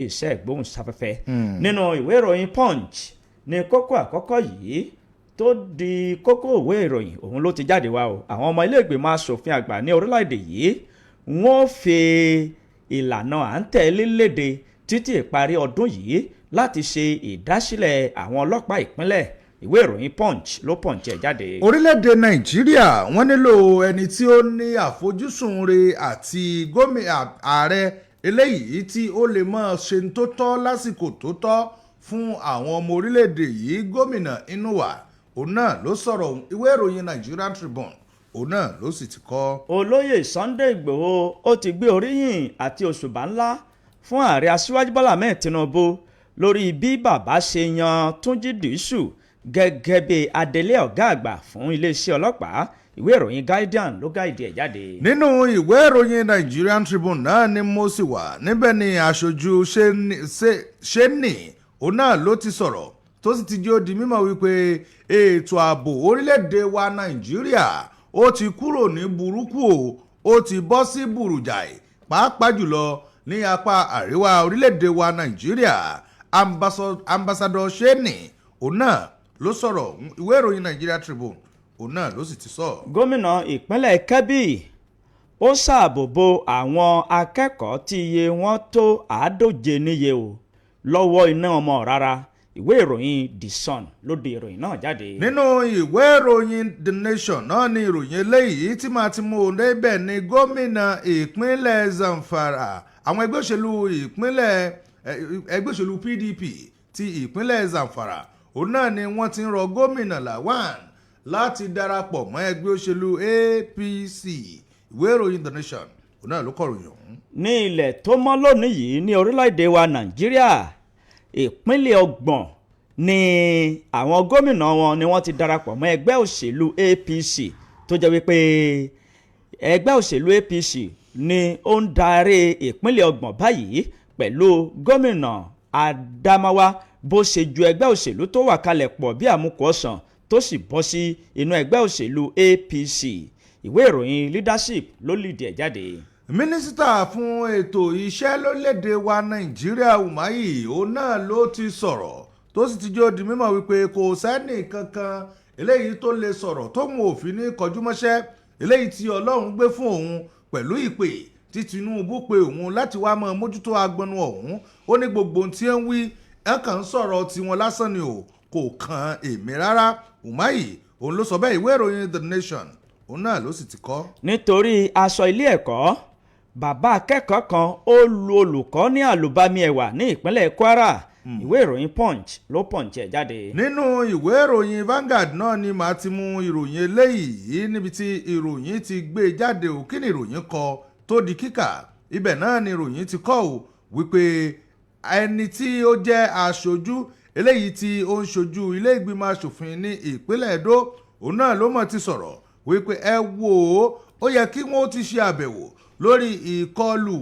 Iṣẹ́ ìgbóhùnsáfẹ́fẹ́ nínú ìwé ìròyìn Punch ní kókó àkọ́kọ́ yìí tó di kókó ìwé ìròyìn òun ló ti jáde wá o. Àwọn ọmọ ilé ìgbìmọ̀ asòfin àgbà ní orílẹ̀-èdè yìí, wọ́n fi ìlànà à ń tẹ̀lé léde títí ìparí ọdún yìí láti ṣe ìdásílẹ̀ àwọn ọlọ́pàá ìpínlẹ̀. Ìwé ìròyìn Punch ló punch ẹ̀ jáde. Orílẹ̀-èdè Nàìjíríà, wọ́n nílò ẹni tí ó ní àfojúsùn re àti gómìnà ààrẹ eléyìí tí ó lè máa ṣe tó tọ́ lásìkò tó tọ́ fún àwọn ọmọ orílẹ̀-èdè yìí. Gómìnà Inuwa, òun náà ló sọ̀rọ̀. Ìwé ìròyìn Nigerian Tribune, òun náà ló sì ti kọ. Olóyè Sunday Igbòho, ó ti gbé oríyìn àti òṣùbà ńlá fún Ààrẹ Aṣíwájú Bọ́lá Ahmed Tinubu lórí bí bàbá ṣe yan Túnjí Dìísù gẹ́gẹ́ bí adelé ọ̀gá àgbà fún iléeṣẹ́ ọlọ́pàá. Ìwé ìròyìn Guardian ló guide ẹ̀ jáde. Nínú ìwé ìròyìn Nigerian Tribune náà ni mo sì wà. Níbẹ̀ ni aṣojú Ṣẹ́ni, òun náà ló ti sọ̀rọ̀, tó sì ti jẹ́ ó di mímọ̀ wípé ètò ààbò orílẹ̀-èdè wa Nàìjíríà, ó ti kúrò ní burúkú o, ó ti bọ́ sí burújàì, pàápàá jùlọ ní apá àríwá orílẹ̀-èdè wa Nàìjíríà. Ambassador Ṣẹ́ni, òun náà ló sọ̀rọ̀. Ìwé ìròyìn Nigeria Tribune, òun náà ló sì ti sọ. Gómìnà ìpínlẹ̀ Kebbi, ó ṣààbò bo àwọn akẹ́kọ̀ọ́ tí iye wọn tó 150 níye o lọ́wọ́ iná ọmọ rárá. Ìwé ìròyìn The Sun ló di ìròyìn náà jáde. Nínú ìwé ìròyìn The Nation náà ni ìròyìn eléyìí tí màá ti mú un débẹ̀ ní gómìnà ìpínlẹ̀ Zamfara, àwọn ẹgbẹ́ òṣèlú ìpínlẹ̀, ẹgbẹ́ òṣèlú PDP ti ìpínlẹ̀ Zamfara, òun náà ni wọ́n ti ń rọ Gómìnà Lawan láti darapọ̀ mọ́ ẹgbẹ́ òṣèlú APC. Ìwé ìròyìn The Nation, òun náà ló kọ̀ròyìn ọ̀hún. Ní ilẹ̀ tó mọ́ lónìí yìí ní orílẹ̀-èdè wa Nàìjíríà, ìpínlẹ̀ 30 ni àwọn gómìnà wọn ni wọ́n ti darapọ̀ mọ́ ẹgbẹ́ òṣèlú APC, tó jẹ́ wípé ẹgbẹ́ òṣèlú APC ni ó ń darí ìpínlẹ̀ 30 báyìí, pẹ̀lú gómìnà Adamawa bó ṣe ju ẹgbẹ́ òṣèlú tó wà kalẹ̀ pọ̀ bí àmukù ọ̀sán, tó sì bọ́ sí inú ẹgbẹ́ òṣèlú APC. Ìwé ìròyìn Leadership ló lead ẹ̀ jáde. Mínísítà fún ètò iṣẹ́ lórílẹ̀‐èdè wa Nàìjíríà, Umahi, òun náà ló ti sọ̀rọ̀, tó sì ti jẹ́ ó di mímọ̀ wípé kò sẹ́nì kankan eléyìí tó lè sọ̀rọ̀ tóun òfin ní kọjúmọ́ṣẹ́ eléyìí tí Ọlọ́run gbé fún òun pẹ̀lú ìpè tí Tinubu pe òun láti wá máa mójútó agbọnú ọ̀hún. Ó ní gbogbo ohun tí ń wí, ẹ̀ kàn ń sọ̀rọ̀ tiwọn lásán ni o, kò kan èmi rárá. Umahi, òun ló sọ bẹ́ẹ̀. Ìwé ìròyìn The Nation, òun náà ló sì ti kọ. Nítorí aṣọ ilé ẹ̀kọ́, bàbá akẹ́kọ̀ọ́ kan, ó lu olùkọ́ ní àlùbami ẹ̀wà ní ìpínlẹ̀ Kwara. Ìwé ìròyìn Punch ló punch ẹ̀ jáde. Nínú ìwé ìròyìn Vanguard náà ni màá ti mú ìròyìn eléyìí, níbi tí ìròyìn ti gbé jáde ò. Kí ni ìròyìn kọ tó di kíkà? Ibẹ̀ náà ni ìròyìn ti kọ ò wípé ẹni tí ó jẹ́ aṣojú eléyìí tí ó ń ṣojú ilé ìgbìmọ̀ asòfin ní ìpínlẹ̀ Èdó, òun náà ló mọ̀ ti sọ̀rọ̀ wípé ẹ wò ó, ó yẹ kí wọ́n ti ṣe àbẹ̀wò lórí ìkọlù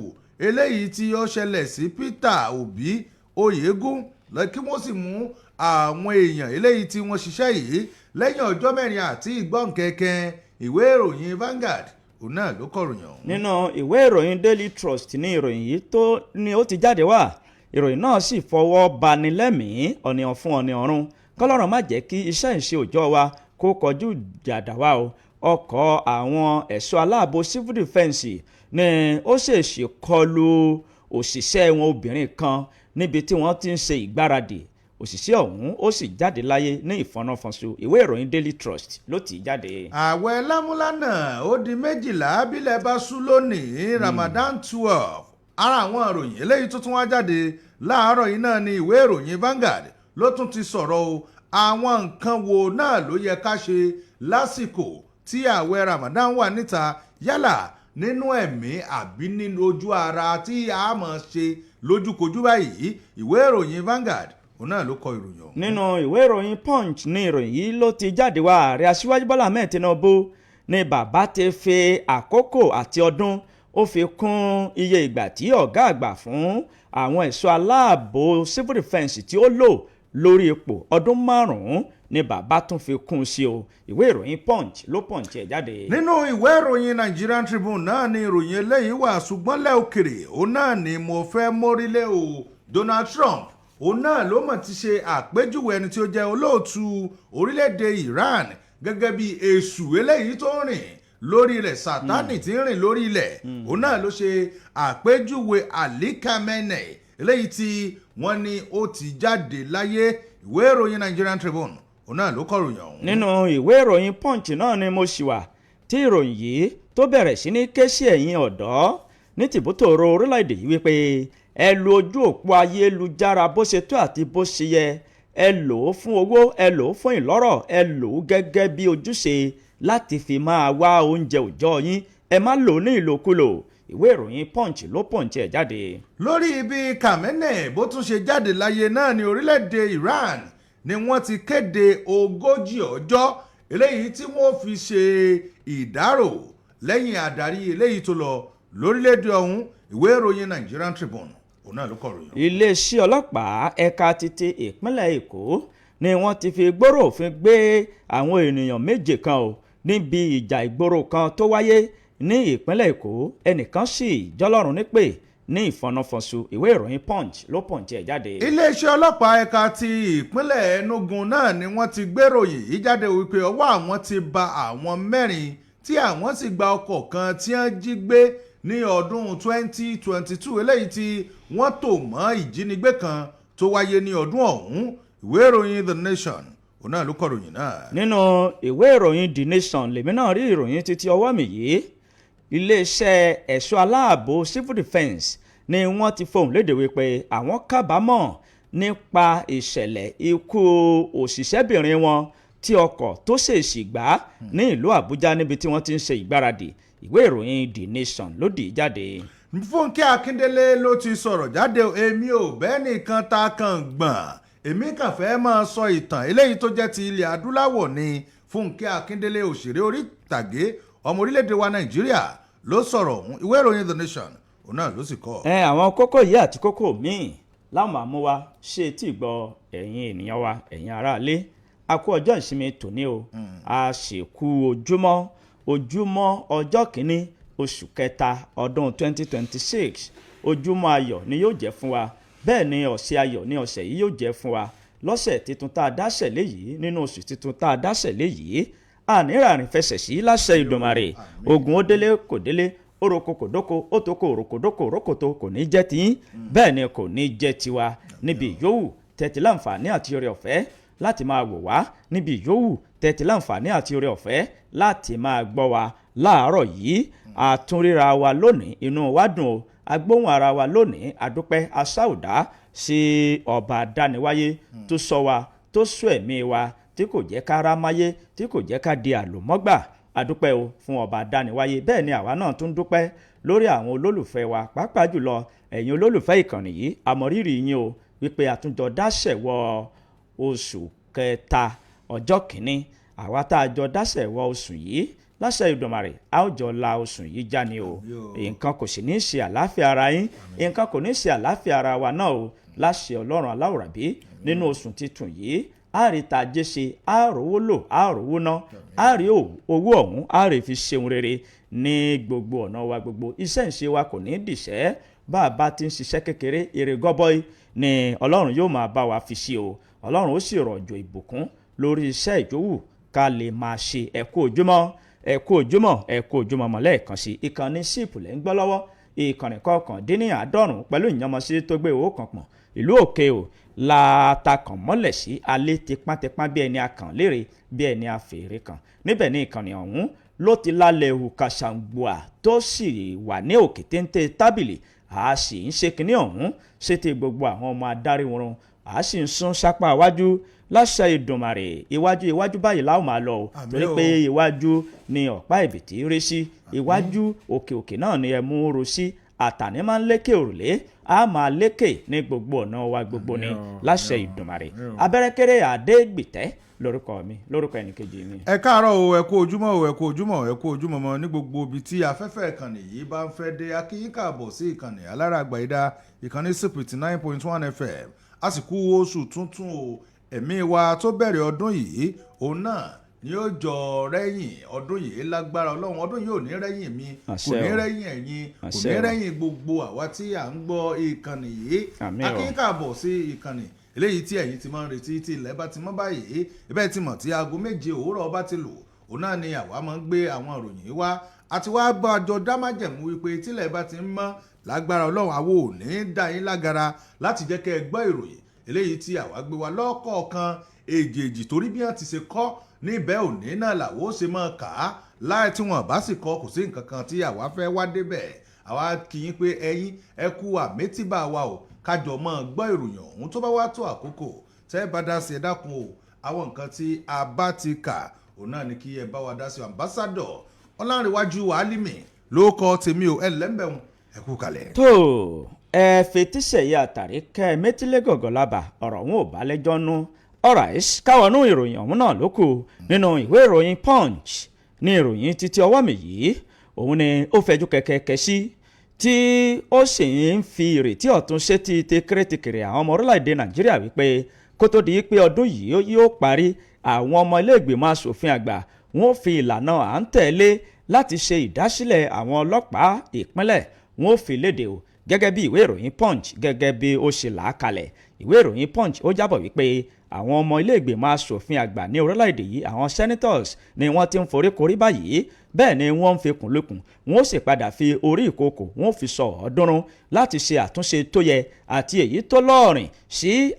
eléyìí tí ó ṣẹlẹ̀ sí Peter Obi Oyegun, kí wọ́n sì mú àwọn èèyàn eléyìí tí wọ́n ṣiṣẹ́ yìí. Lẹ́yìn ọjọ́ 4 àti ìgbọ́n kẹ̀kẹ́. Ìwé ìròyìn Vanguard, òun náà ló kọ̀ròyìn ọ̀hún. Nínú ìwé ìròyìn Daily Trust ní ìròyìn yìí tó ní ó ti jáde wá. Ìròyìn náà sì fọwọ́ bani lẹ́mìí, ọ̀nìyàn fún ọ̀nì ọ̀run. Kọ́lọ́run má jẹ́ kí iṣẹ́ ìṣe òòjọ́ wa kó kọjú jàdá wa o. Ọkọ̀ àwọn ẹ̀ṣọ́ aláàbò civil defence ni ó ṣèṣì kọlu òṣìṣẹ́ wọn obìnrin kan níbi tí wọ́n ti ń ṣe ìgbáradì. Òṣìṣẹ́ ọ̀hún, ó sì jáde láyé ní ìfọ̀nàfọ̀nṣu. Ìwé ìròyìn Daily Trust ló tì í jáde. Ààwẹ̀ lámúlánà, ó di 12 bílẹ̀ bá ṣú lónìí, Ramadan 12. Ara àwọn ìròyìn eléyìí tó tún wá jáde láàárọ̀ yìí náà ni ìwé ìròyìn Vanguard ló tún ti sọ̀rọ̀ o. Àwọn nǹkan wo náà ló yẹ ká ṣe lásìkò tí ààwẹ̀ Ramadan wà níta, yálà nínú ẹ̀mí àbí nínú ojú ara, tí a máa ṣe lójúkojú báyìí? Ìwé ìròyìn Vanguard, òun náà ló kọ ìròyìn ọ̀hún. Nínú ìwé ìròyìn Punch ní ìròyìn yìí ló ti jáde wá. Ààrẹ Aṣíwájú Bọ́lá Ahmed Tinubu ní bàbá ti fi àkókò àti ọdún, ó fi kún iye ìgbà tí ọ̀gá àgbà fún àwọn ẹ̀ṣọ́ aláàbò civil defence tí ó lò lórí ipò. Ọdún 5 ni bàbá tún fi kún sí o. Ìwé ìròyìn Punch ló punch ẹ̀ jáde. Nínú ìwé ìròyìn Nigerian Tribune náà ni ìròyìn eléyìí wà, ṣùgbọ́n lẹ́ òkèrè, òun náà ni mo fẹ́ mórílẹ̀ o. Donald Trump òun náà ló mọ̀ ti ṣe àpèjúwe ẹni tí ó jẹ́ olóòtú orílẹ̀-èdè Iran gẹ́gẹ́ bí èṣù eléyìí tó ń rìn lórí ilẹ̀, Sátánì tí ń rìn lórí ilẹ̀. Òun náà ló ṣe àpèjúwe Ali Khamenei eléyìí tí wọ́n ní ó ti jáde láyé. Ìwé ìròyìn Nigerian Tribune òun náà ló kọ̀ròyìn ọ̀hún. Nínú ìwé ìròyìn Punch náà ni mo ṣì wà tí ìròyìn yìí tó bẹ̀rẹ̀ sí ní ké sí ẹ̀yin ọ̀dọ́ ní tìbútòrò orílẹ̀-èdè yìí wípé ẹ lo ojú òpó ayélujára bó ṣe tó àti bó ṣe yẹ. Ẹ lò ó fún owó, ẹ lò ó fún ìlọ́rọ̀, ẹ lò ó gẹ́gẹ́ bí ojúṣe láti fi máa wá oúnjẹ òòjọ́ yín. Ẹ má lò ó ní ìlòkulò. Ìwé ìròyìn Punch ló punch ẹ̀ jáde. Lórí ibi Khamenei bó tún ṣe jáde láyé náà ní orílẹ̀-èdè Iran ni wọ́n ti kéde 40 ọjọ́ eléyìí tí wọ́n fi ṣe ìdárò lẹ́yìn adarí eléyìí tó lọ lórílẹ̀-èdè ọ̀hún. Ìwé ìròyìn Nigerian Tribune òun náà ló kọ ròyìn. Iléeṣẹ́ ọlọ́pàá ẹ̀ka títí ìpínlẹ̀ Èkó ni wọ́n ti fi gbòòrò òfin gbé àwọn ènìyàn méje kan o níbi ìjà ìgboro kan tó wáyé ní ìpínlẹ̀ Èkó. Ẹnìkan sì jọlọ́run nípè ní ìfọ̀nàfọ̀nṣù. Ìwé ìròyìn Punch ló punch ẹ̀ jáde. Iléeṣẹ́ ọlọ́pàá ẹ̀ka ti ìpínlẹ̀ Enugu náà ni wọ́n ti gbéròyìn yìí jáde wípé ọwọ́ àwọn ti ba àwọn mẹ́rin tí àwọn sì gba ọkọ̀ kan tí wọ́n jí gbé ní ọdún 2022 eléyìí tí wọ́n tò mọ́ ìjínigbé kan tó wáyé ní ọdún ọ̀hún. Ìwé ìròyìn The Nation òun náà ló kọ ròyìn náà. Nínú ìwé ìròyìn The Nation lèmi náà rí ìròyìn títí ọwọ́ mi yìí. Iléeṣẹ́ ẹ̀ṣọ́ aláàbò civil defence ni wọ́n ti fohùn lédè wípé àwọn kábàámọ̀ nípa ìṣẹ̀lẹ̀ ikú òṣìṣẹ́bìnrin wọn tí ọkọ̀ tó ṣèèṣì gbá ní ìlú Àbújá níbi tí wọ́n ti ń ṣe ìgbáradì. Ìwé ìròyìn The Nation ló dì í jáde. Fúnkẹ́ Akíndélé ló ti sọ̀rọ̀ jáde: "Èmi ò bẹ́ẹ̀ nìkan ta kàn gbọ̀n, èmi kàn fẹ́ máa sọ ìtàn eléyìí tó jẹ́ ti ilẹ̀ adúláwọ̀ ni." Fúnkẹ́ Akíndélé, òṣèré orí ìtàgé ọmọ orílẹ̀-èdè wa Nàìjíríà, ló sọ̀rọ̀ ọ̀hún. Ìwé ìròyìn The Nation òun náà ló sì kọ. Ẹ àwọn kókó yìí àti kókó míì láwọn máa mú wa ṣe tí gbọ́ ẹ̀yin ènìyàn wa, ẹ̀yin aráalé. A kú ọjọ́ ìsinmi tòní o, a sì kú ojúmọ́. Ojúmọ́ ọjọ́ kìíní oṣù kẹta ọdún 2026, ojúmọ́ ayọ̀ ni yóò jẹ́ fún wa. Bẹ́ẹ̀ ni ọ̀sẹ̀ ayọ̀ ni ọ̀sẹ̀ yìí yóò jẹ́ fún wa. Lọ́sẹ̀ tuntun tá a dáṣẹ̀ léyìí, nínú oṣù tuntun tá a dáṣẹ̀ léyìí, àníràrìn fẹsẹ̀ sí láṣẹ Ìdùmarè. Ogun ó délé kò délé, oroko kò dóko, ó tó kò òrokòdókò òrókòtò kò ní jẹ́ tiyín, bẹ́ẹ̀ ni kò ní jẹ́ tiwa. Níbi ìyówù tẹ̀tí láǹfààní àti oore ọ̀fẹ́ láti máa wò wá, níbi ìyówù tẹ̀tí láǹfààní àti oore ọ̀fẹ́ láti máa gbọ́ wa láàárọ̀ yìí, àtúnríra wa lónìí, inú wa dùn o. Agbóhùn ara wa lónìí, adúpẹ́ aṣáòdá sí ọba dániwáyé tó sọ wa, tó sọ ẹ̀mí wa, tí kò jẹ́ ká rámáyé, tí kò jẹ́ ká di àlòmọ́gbà. Adúpẹ́ o fún ọba dániwáyé. Bẹ́ẹ̀ ni àwa náà tún dúpẹ́ lórí àwọn olólùfẹ́ wa, pàápàá jùlọ ẹ̀yin olólùfẹ́ ìkànnì yìí. Àmọ̀rírì yín o wípé àtúnjọ dáṣẹ̀ wọ oṣù kẹta ọjọ́ kìíní. Àwa tá a jọ dáṣẹ̀ wọ oṣù yìí, láṣẹ Ìdùmarè, a ó jọ la oṣù yìí já ni o. Nǹkan kò sì ní í ṣe àláfíà ara yín, nǹkan kò ní í ṣe àláfíà ara wa náà o, láṣẹ Ọlọ́run aláwòrábí. Nínú oṣù titun yìí, a rí tajé ṣe, a rówó lò, a rówó ná, a rí owó ọ̀hún, a rí fi ṣeun rere ní gbogbo ọ̀nà wa gbogbo. Iṣẹ́ ìṣe wa kò ní í dìṣẹ́. Bá a bá ti ń ṣiṣẹ́ kékeré, èrè gọbọi ni Ọlọ́run yóò máa bá wa fi ṣe o. Ọlọ́run ó sì rọ̀jò ìbùkún lórí iṣẹ́ ìjówù ká lè máa ṣe. Ẹ kú ojúmọ́, ẹ kú ojúmọ́, ẹ kú ojúmọ́ mọ́ lẹ́ẹ̀kan sí. Ìkànnì síìpù lẹ́ ń gbọ́ lọ́wọ́, ìkànnì 99 pẹ̀lú ìyànmọ́sí tó gbé owó kan pọ̀n ìlú òkè o látakàn mọ́lẹ̀ sí alẹ́ tipátipá bí ẹni akàn léèrè, bí ẹni afèrè kan. Níbẹ̀ ní ìkànnì ọ̀hún ló ti lálẹ́ hù kàṣàǹgbòà tó sì wà ní òkè téńté tábìlì. A sì ń ṣe kinní ọ̀hún ṣètì gbogbo àwọn ọmọ adarí wọn, a sì ń sún sápá iwájú láṣẹ Ìdùmarè. Iwájú iwájú báyìí láwọn máa lọ o, torí pé iwájú ni ọ̀pá ìbìtì rí sí, iwájú òkè òkè náà ni ẹ mú ro sí. Àtàní máa ń lékè òrùlé, a máa lékè ní gbogbo ọ̀nà wa gbogbo ni láṣẹ Ìdùmarè. Abẹ́rẹ́kẹ́rẹ́ Adégbìtẹ́ lórúkọ mi, lórúkọ ẹnìkejì mi. Ẹ káàárọ̀ o, ẹ kú ojúmọ́ o, ẹ kú ojúmọ́, ẹ kú ojúmọ́ mọ́ ní gbogbo ibi tí afẹ́fẹ́ ìkànnì yìí bá ń fẹ́ dé. Akíyín káàbọ̀ sí ìkànnì alára àgbàyídá, ìkànnì sípìtì 9.1 FM. A sì kú oṣù tuntun o. Ẹ̀mí wa tó bẹ̀rẹ̀ ọdún yìí, òun náà Ni yóò jọ rẹ́yìn ọdún yìí lágbára Ọlọ́run. Ọdún yìí ò ní rẹ́yìn mi, kò Àṣẹ ní o. rẹ́yìn ẹ̀yin, kò Àṣẹ ní o. rẹ́yìn gbogbo àwa tí à ń gbọ́ ìkànnì yìí. Àmín o. A kí yín káàbọ̀ sí ìkànnì eléyìí tí ẹ̀yin ti máa ń retí tí ilẹ̀ bá ti mọ́ báyìí. Ibẹ̀ ti mọ̀ tí aago 7 òwúrọ̀ bá ti lù, òun náà ni àwa máa ń gbé àwọn ìròyìn yìí wá. Àti wá bá a jọ dá májẹ̀mú wípé tílẹ̀ bá ti ń mọ́, lágbára Ọlọ́run, àwo ò ní dá yín lágara láti jẹ́ kẹ́ ẹ gbọ́ ìròyìn eléyìí tí àwa gbé wa lọ́kọ̀ọ̀kan èjèèjì, torí bí wọ́n ti ṣe kọ́ níbẹ̀ òní náà làwọ́ ó ṣe máa kà á. Láì tí wọ́n bá sì kọ́, kò sí nǹkan kan tí àwa fẹ́ wá débẹ̀. Àwa kì í pé ẹ̀yin ẹ kú àmétíbà wa o, kájọ máa gbọ́ ìròyìn ọ̀hún. Tó bá wá tó àkókò tẹ́ ẹ bá dá sí, ẹ dákun o, àwọn nǹkan tí a bá ti kà, òun náà ni kí ẹ bá wa dá sí. Ambassador Ọlárẹ̀wájú Álímì ló kọ tèmi o. Ẹ lẹ́ńbẹ̀hún, ẹ kú kalẹ̀. Tó ẹ fetísẹ̀yẹ àtàrí kẹ́ ẹ métílé gọ̀gọ̀ lábà, ọ̀rọ̀ òun ò bá lẹ́jọ́ nú. Alright, káwọnú ìròyìn ọ̀hún náà ló kù nínú ìwé ìròyìn Punch. Ní ìròyìn títí ọwọ́ mi yìí, òun ni ó fẹjú kẹ̀kẹ́kẹ́ sí tí ó sì ń fi ìrètí ọ̀tun sétí tẹkẹrẹtẹkẹrẹ àwọn ọmọ orílẹ̀-èdè Nàìjíríà wípé kó tó di pé ọdún yìí yóò parí, àwọn ọmọ ilé ìgbìmọ̀ asòfin àgbà wọn ó fi ìlànà à ń tẹ̀lé láti ṣe ìdásílẹ̀ àwọn ọlọ́pàá ìpínlẹ̀, wọn ó fi léde o, gẹ́gẹ́ bí ìwé ìròyìn Punch gẹ́gẹ́ bí ó ṣe là á kalẹ̀. Ìwé ìròyìn Punch ó jábọ̀ wípé àwọn ọmọ ilé ìgbìmọ̀ asòfin àgbà ní orílẹ̀-èdè yìí, àwọn senators, ni wọ́n ti ń foríkorí báyìí. Bẹ́ẹ̀ ni wọ́n ń fi kùnlukùn, wọ́n ó sì padà fi orí ìkokò, wọ́n ó fi sọ ọ̀ọ́dúnrún láti ṣe àtúnṣe tó yẹ àti èyí tó lọ́ọ̀rìn sí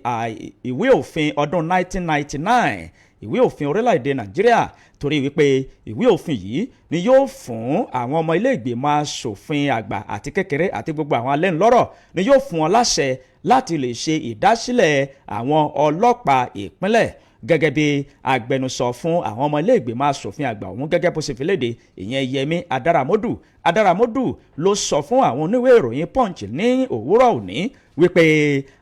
ìwé òfin ọdún 1999, ìwé òfin orílẹ̀-èdè Nàìjíríà, torí wípé ìwé òfin yìí ni yóò fún àwọn ọmọ ilé ìgbìmọ̀ asòfin àgbà àti kékeré àti gbogbo àwọn alẹ́nulọ́rọ̀, ni yóò fún wọn láṣẹ láti lè ṣe ìdásílẹ̀ àwọn ọlọ́pàá ìpínlẹ̀. Gẹ́gẹ́ bí agbẹnusọ fún àwọn ọmọ ilé ìgbìmọ̀ asòfin àgbà ọ̀hún gẹ́gẹ́ bó ṣe fi léde, ìyẹn Yẹmi Adaramodu, Adaramodu ló sọ fún àwọn oníwèé ìròyìn Punch ní òwúrọ̀ òní wípé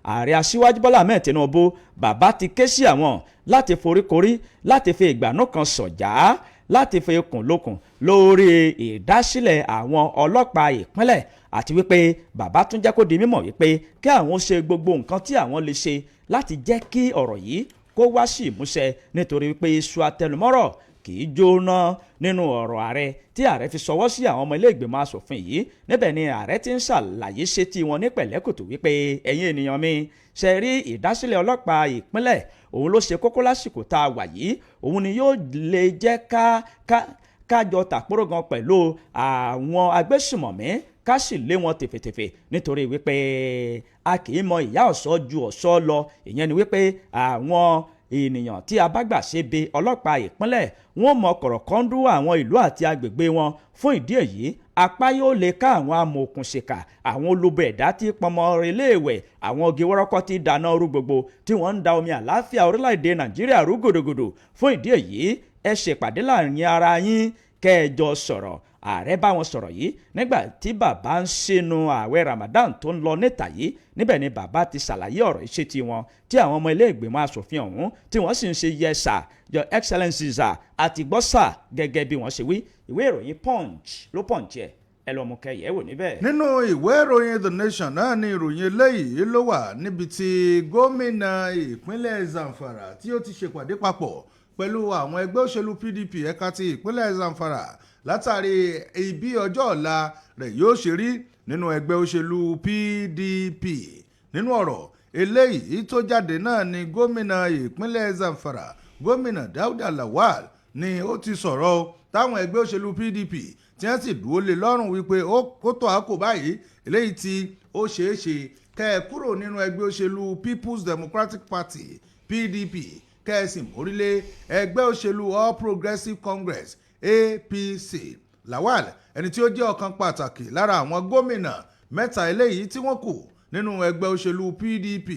ààrẹ Aṣíwájú Bọ́lá Ahmed Tinubu, bàbá ti ké sí àwọn láti foríkorí, láti fi ìgbànú kan sọ̀já, láti fi ikùn lókun lórí ìdásílẹ̀ àwọn ọlọ́pàá ìpínlẹ̀, àti wípé bàbá tún jẹ́ kó di mímọ̀ wípé kí àwọn ṣe gbogbo nǹkan tí àwọn lè ṣe láti jẹ́ kí ọ̀rọ̀ yìí kó wá sí ìmúṣẹ, nítorí wípé iṣu atẹnumọ́rọ̀ kì í jóná. Nínú ọ̀rọ̀ ààrẹ tí ààrẹ fi ṣọwọ́ sí àwọn ọmọ ilé ìgbìmọ̀ asòfin yìí, níbẹ̀ ni ààrẹ ti ń ṣàlàyé sétí wọn ní pẹ̀lẹ́kùtù wípé ẹ̀yin ènìyàn mi, ṣe rí ìdásílẹ̀ ọlọ́pàá ìpínlẹ̀, òun ló ṣe kókó lásìkò tá a wà yìí. Òun ni yóò lè jẹ́ ká ká kájọ tàpórò gan pẹ̀lú àwọn agbésùmọ̀mí, ká sì lé wọn tèfètèfè, nítorí wípé a kì í mọ ìyá ọ̀ṣọ́ ju ọ̀ṣọ́ lọ. Ìyẹn ni wípé àwọn ènìyàn tí a bá gbà ṣe bí ọlọ́pàá ìpínlẹ̀, wọn mọ kọ̀rọ̀kọ́ndú àwọn ìlú àti agbègbè wọn. Fún ìdí èyí, apá yóò lè ká àwọn amòòkùnṣìkà, àwọn olubo ẹ̀dá tí pọnmọ iléèwẹ̀, àwọn ogi wọ́rọ́kọ́ tí dáná rú gbogbo, tí wọ́n ń da omi àláfíà orílẹ̀-èdè Nàìjíríà rú gòdògòdò. Fún ìdí èyí, ẹ ṣèpàdé láàrin ara yín kẹjọ sọ̀rọ̀. Ààrẹ bá wọn sọ̀rọ̀ yìí nígbà tí bàbá ń ṣínú ààwẹ̀ Ramadan tó ń lọ níta yìí. Níbẹ̀ ni bàbá ti ṣàlàyé ọ̀rọ̀ iṣẹ́ tí wọn, tí àwọn ọmọ ilé ìgbìmọ̀ asòfin ọ̀hún tí wọ́n sì ń ṣe "Yes sir, your excellency sir" àti "Gbọ́ sir", gẹ́gẹ́ bí wọ́n ṣe wí. Ìwé ìròyìn Punch ló punch ẹ̀, ẹ lọ́ọ́ mú kẹyẹ̀ wò níbẹ̀. Nínú ìwé ìròyìn The Nation náà ni ìròyìn eléyìí ló wà, níbi tí gómìnà ìpínlẹ̀ Zamfara tí ó ti ṣèpàdé papọ̀ pẹ̀lú àwọn ẹgbẹ́ òṣèlú PDP ẹ̀ka ti ìpínlẹ̀ Zamfara látàrí ibi ọjọ́ ọ̀la rẹ̀ yóò ṣe rí nínú ẹgbẹ́ òṣèlú PDP. Nínú ọ̀rọ̀ eléyìí tó jáde náà ni gómìnà ìpínlẹ̀ Zamfara, Gómìnà Dauda Lawal, ni ó ti sọ̀rọ̀ o, táwọn ẹgbẹ́ òṣèlú PDP tí wọ́n sì dúró lé lọ́rùn wípé ó kó tó àkó báyìí eléyìí tí ó ṣeé ṣe kẹ́ ẹ kúrò nínú ẹgbẹ́ òṣèlú People's Democratic Party, PDP, kẹ́ ẹ sì mórílé ẹgbẹ́ òṣèlú All Progressives Congress, APC. Lawal, ẹni tí ó jẹ́ ọ̀kan pàtàkì lára àwọn gómìnà mẹ́ta eléyìí tí wọ́n kù nínú ẹgbẹ́ òṣèlú PDP,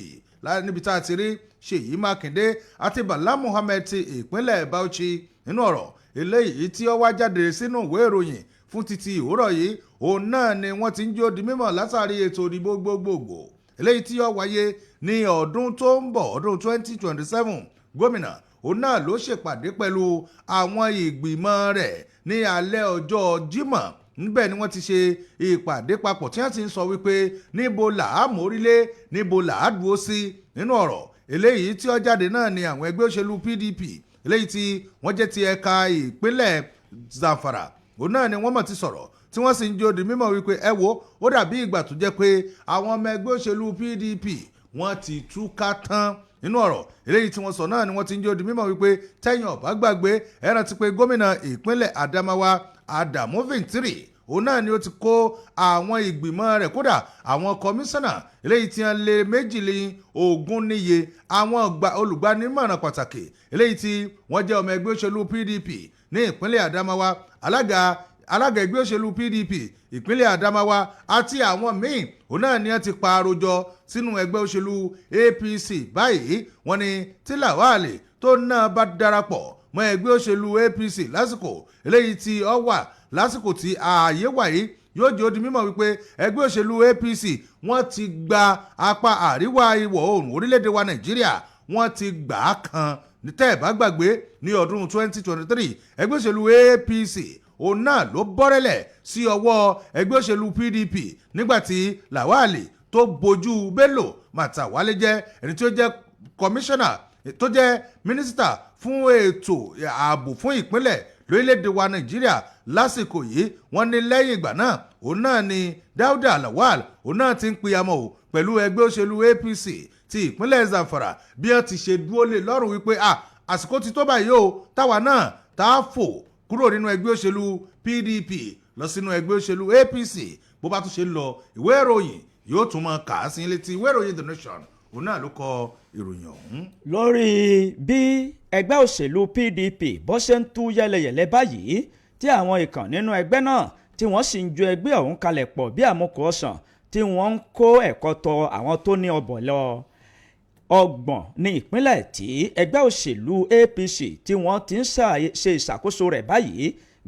níbi tá a ti rí Ṣèyí Mákindé àti Bala Muhammed ti ìpínlẹ̀ Bauchi. Nínú ọ̀rọ̀ eléyìí tí ó wá jáde sínú ìwé ìròyìn fún títí ìwúrọ̀ yìí, òun náà ni wọ́n ti ń jó di mímọ̀ látàrí ètò ìdìbò gbogbogbò eléyìí tí ó wáyé ní ọdún tó ń bọ̀, ọdún 2027. Gómìnà òun náà ló ṣèpàdé pẹ̀lú àwọn ìgbìmọ̀ rẹ̀ ní alẹ́ ọjọ́ Jímọ̀. Níbẹ̀ ni wọ́n ti ṣe ìpàdé papọ̀ tí wọ́n ti ń sọ wípé níbo là á mórílé, níbo là á dúró sí. Nínú ọ̀rọ̀ eléyìí tí ó jáde náà ni àwọn ẹgbẹ́ òṣèlú PDP Eléyìí tí wọ́n jẹ́ ti ẹ̀ka ìpínlẹ̀ Zamfara, òun náà ni wọ́n mọ̀ ti sọ̀rọ̀, tí wọ́n sì ń jó di mímọ̀ wípé, ẹ wo, ó dàbí ìgbà tó jẹ́ pé àwọn ọmọ ẹgbẹ́ òṣèlú PDP wọ́n ti túká tán. Nínú ọ̀rọ̀ eléyìí tí wọ́n sọ náà ni wọ́n ti ń jó di mímọ̀ wípé, tẹ́yìn ọ̀bá gbàgbé, ẹ rántí pé gómìnà ìpínlẹ̀ Adamawa, Adamu Fintiri, òun náà ni ó ti kó àwọn ìgbìmọ̀ rẹ̀, kódà àwọn kọmíṣánná eléyìí tí wọ́n lé 22 níye, àwọn olùgbanímọ̀ràn pàtàkì eléyìí tí wọ́n jẹ́ ọmọ ẹgbẹ́ òṣèlú PDP ní ìpínlẹ̀ Adamawa, alága ẹgbẹ́ òṣèlú PDP ìpínlẹ̀ Adamawa àti àwọn míì, òun náà ni wọ́n ti pa àròjọ sínú ẹgbẹ́ òṣèlú APC báyìí. Wọ́n ní tí Lawal tó náà bá darapọ̀ mọ́ ẹgbẹ́ òṣèlú APC lásìkò eléyìí tí ó wà, lásìkò tí ààyè wà yìí, yóò jẹ́ ó di mímọ̀ wípé ẹgbẹ́ òṣèlú APC wọ́n ti gba apá àríwá ìwọ̀ oòrùn orílẹ̀-èdè wa Nàìjíríà, wọ́n ti gbà á kan. Tẹ́ ẹ̀ bá gbàgbé, ní ọdún 2023, ẹgbẹ́ òṣèlú APC òun náà ló bọ́rẹ́lẹ̀ sí ọwọ́ ẹgbẹ́ òṣèlú PDP nígbàtí Lawal tó bojú Bello Matawalle jẹ́, ẹni tí ó jẹ́ kọmíṣánná tó jẹ́ mínísítà fún ètò ààbò fún ìpínlẹ̀ lórílẹ̀‐èdè wa Nàìjíríà lásìkò yìí. Wọ́n ní lẹ́yìn ìgbà náà, òun náà ni Dauda Lawal òun náà ti ń pìyàmọ̀ o pẹ̀lú ẹgbẹ́ òṣèlú APC ti ìpínlẹ̀ Zamfara, bí wọ́n ti ṣe dúró lé lọ́rùn wípé à àsìkò ti tó báyìí o, táwa náà tá a fò kúrò nínú ẹgbẹ́ òṣèlú PDP lọ sínú ẹgbẹ́ òṣèlú APC. Bó bá tún ṣe ń lọ, ìwé ìròyìn yóò tún mọ kà á sí létí. Ìwé ìròyìn The Nation òun náà ló kọ ìròyìn ọ̀hún. Lórí bí ẹgbẹ́ òṣèlú PDP bó ṣe ń tú yẹlẹyẹlẹ báyìí, tí àwọn ìkàn nínú ẹgbẹ́ náà tí wọ́n sì ń ju ẹgbẹ́ ọ̀hún kalẹ̀ pọ̀ bí àmukù ọ̀sán, tí wọ́n ń kó ẹ̀kọ́ tọ àwọn tó ní ọbọ̀ lọ, 30 ní ìpínlẹ̀ tí ẹgbẹ́ òṣèlú APC tí wọ́n ti ń ṣe ìṣàkóso rẹ̀ báyìí,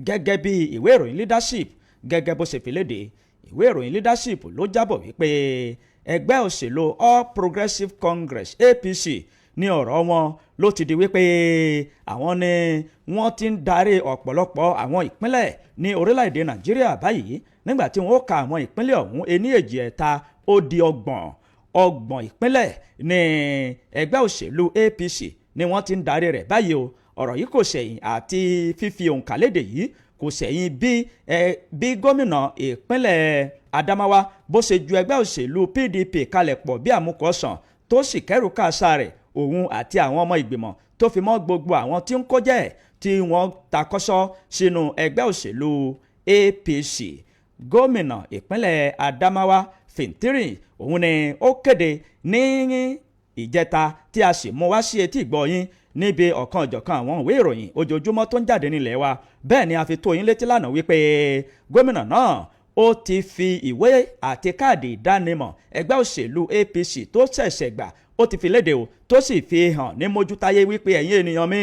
gẹ́gẹ́ bí ìwé ìròyìn Leadership gẹ́gẹ́ bó ṣe fi léde. Ìwé ìròyìn Leadership ló jábọ̀ wípé ẹgbẹ́ òṣèlú All Progressives Congress, APC, ní ọ̀rọ̀ wọn ló ti di wípé àwọn ni wọ́n ti ń darí ọ̀pọ̀lọpọ̀ àwọn ìpínlẹ̀ ní orílẹ̀-èdè Nàìjíríà báyìí. Nígbà tí wọ́n ó ka àwọn ìpínlẹ̀ ọ̀hún, ení, èjì, ẹ̀ta, ó di 30. 30 ìpínlẹ̀ ní ẹgbẹ́ òṣèlú APC ni wọ́n ti ń darí rẹ̀ báyìí o. Ọ̀rọ̀ yìí kò ṣẹ̀yìn àti fífi òǹkà léde yìí kò ṣẹ̀yìn bí gómìnà ìpínlẹ̀ Adamawa bó ṣe ju ẹgbẹ́ òṣèlú PDP kalẹ̀ pọ̀ bí àmúkọ̀sán, tó sì kẹ́rù káàsà rẹ̀, òun àti àwọn ọmọ ìgbìmọ̀ tó fi mọ́ gbogbo àwọn tí ń kó jẹ́, tí wọ́n takọ́sọ́ sínú ẹgbẹ́ òṣèlú APC. Gómìnà ìpínlẹ̀ Adamawa, Fintiri, òun ni ó kéde ní ìjẹta tí a sì mú wá sí etí ìgbọ́ yín níbi ọ̀kan ọ̀jọ̀kan àwọn ìwé ìròyìn ojoojúmọ́ tó ń jáde nílẹ̀ wa. Bẹ́ẹ̀ ni a fi tó yín létí lánàá wípé gómìnà náà ó ti fi ìwé àti káàdì ìdánimọ̀ ẹgbẹ́ òṣèlú APC tó ṣẹ̀ṣẹ̀ gbà, ó ti fi léde o, tó sì fi hàn ní mójútáyé wípé, "Ẹ̀yin ènìyàn mi,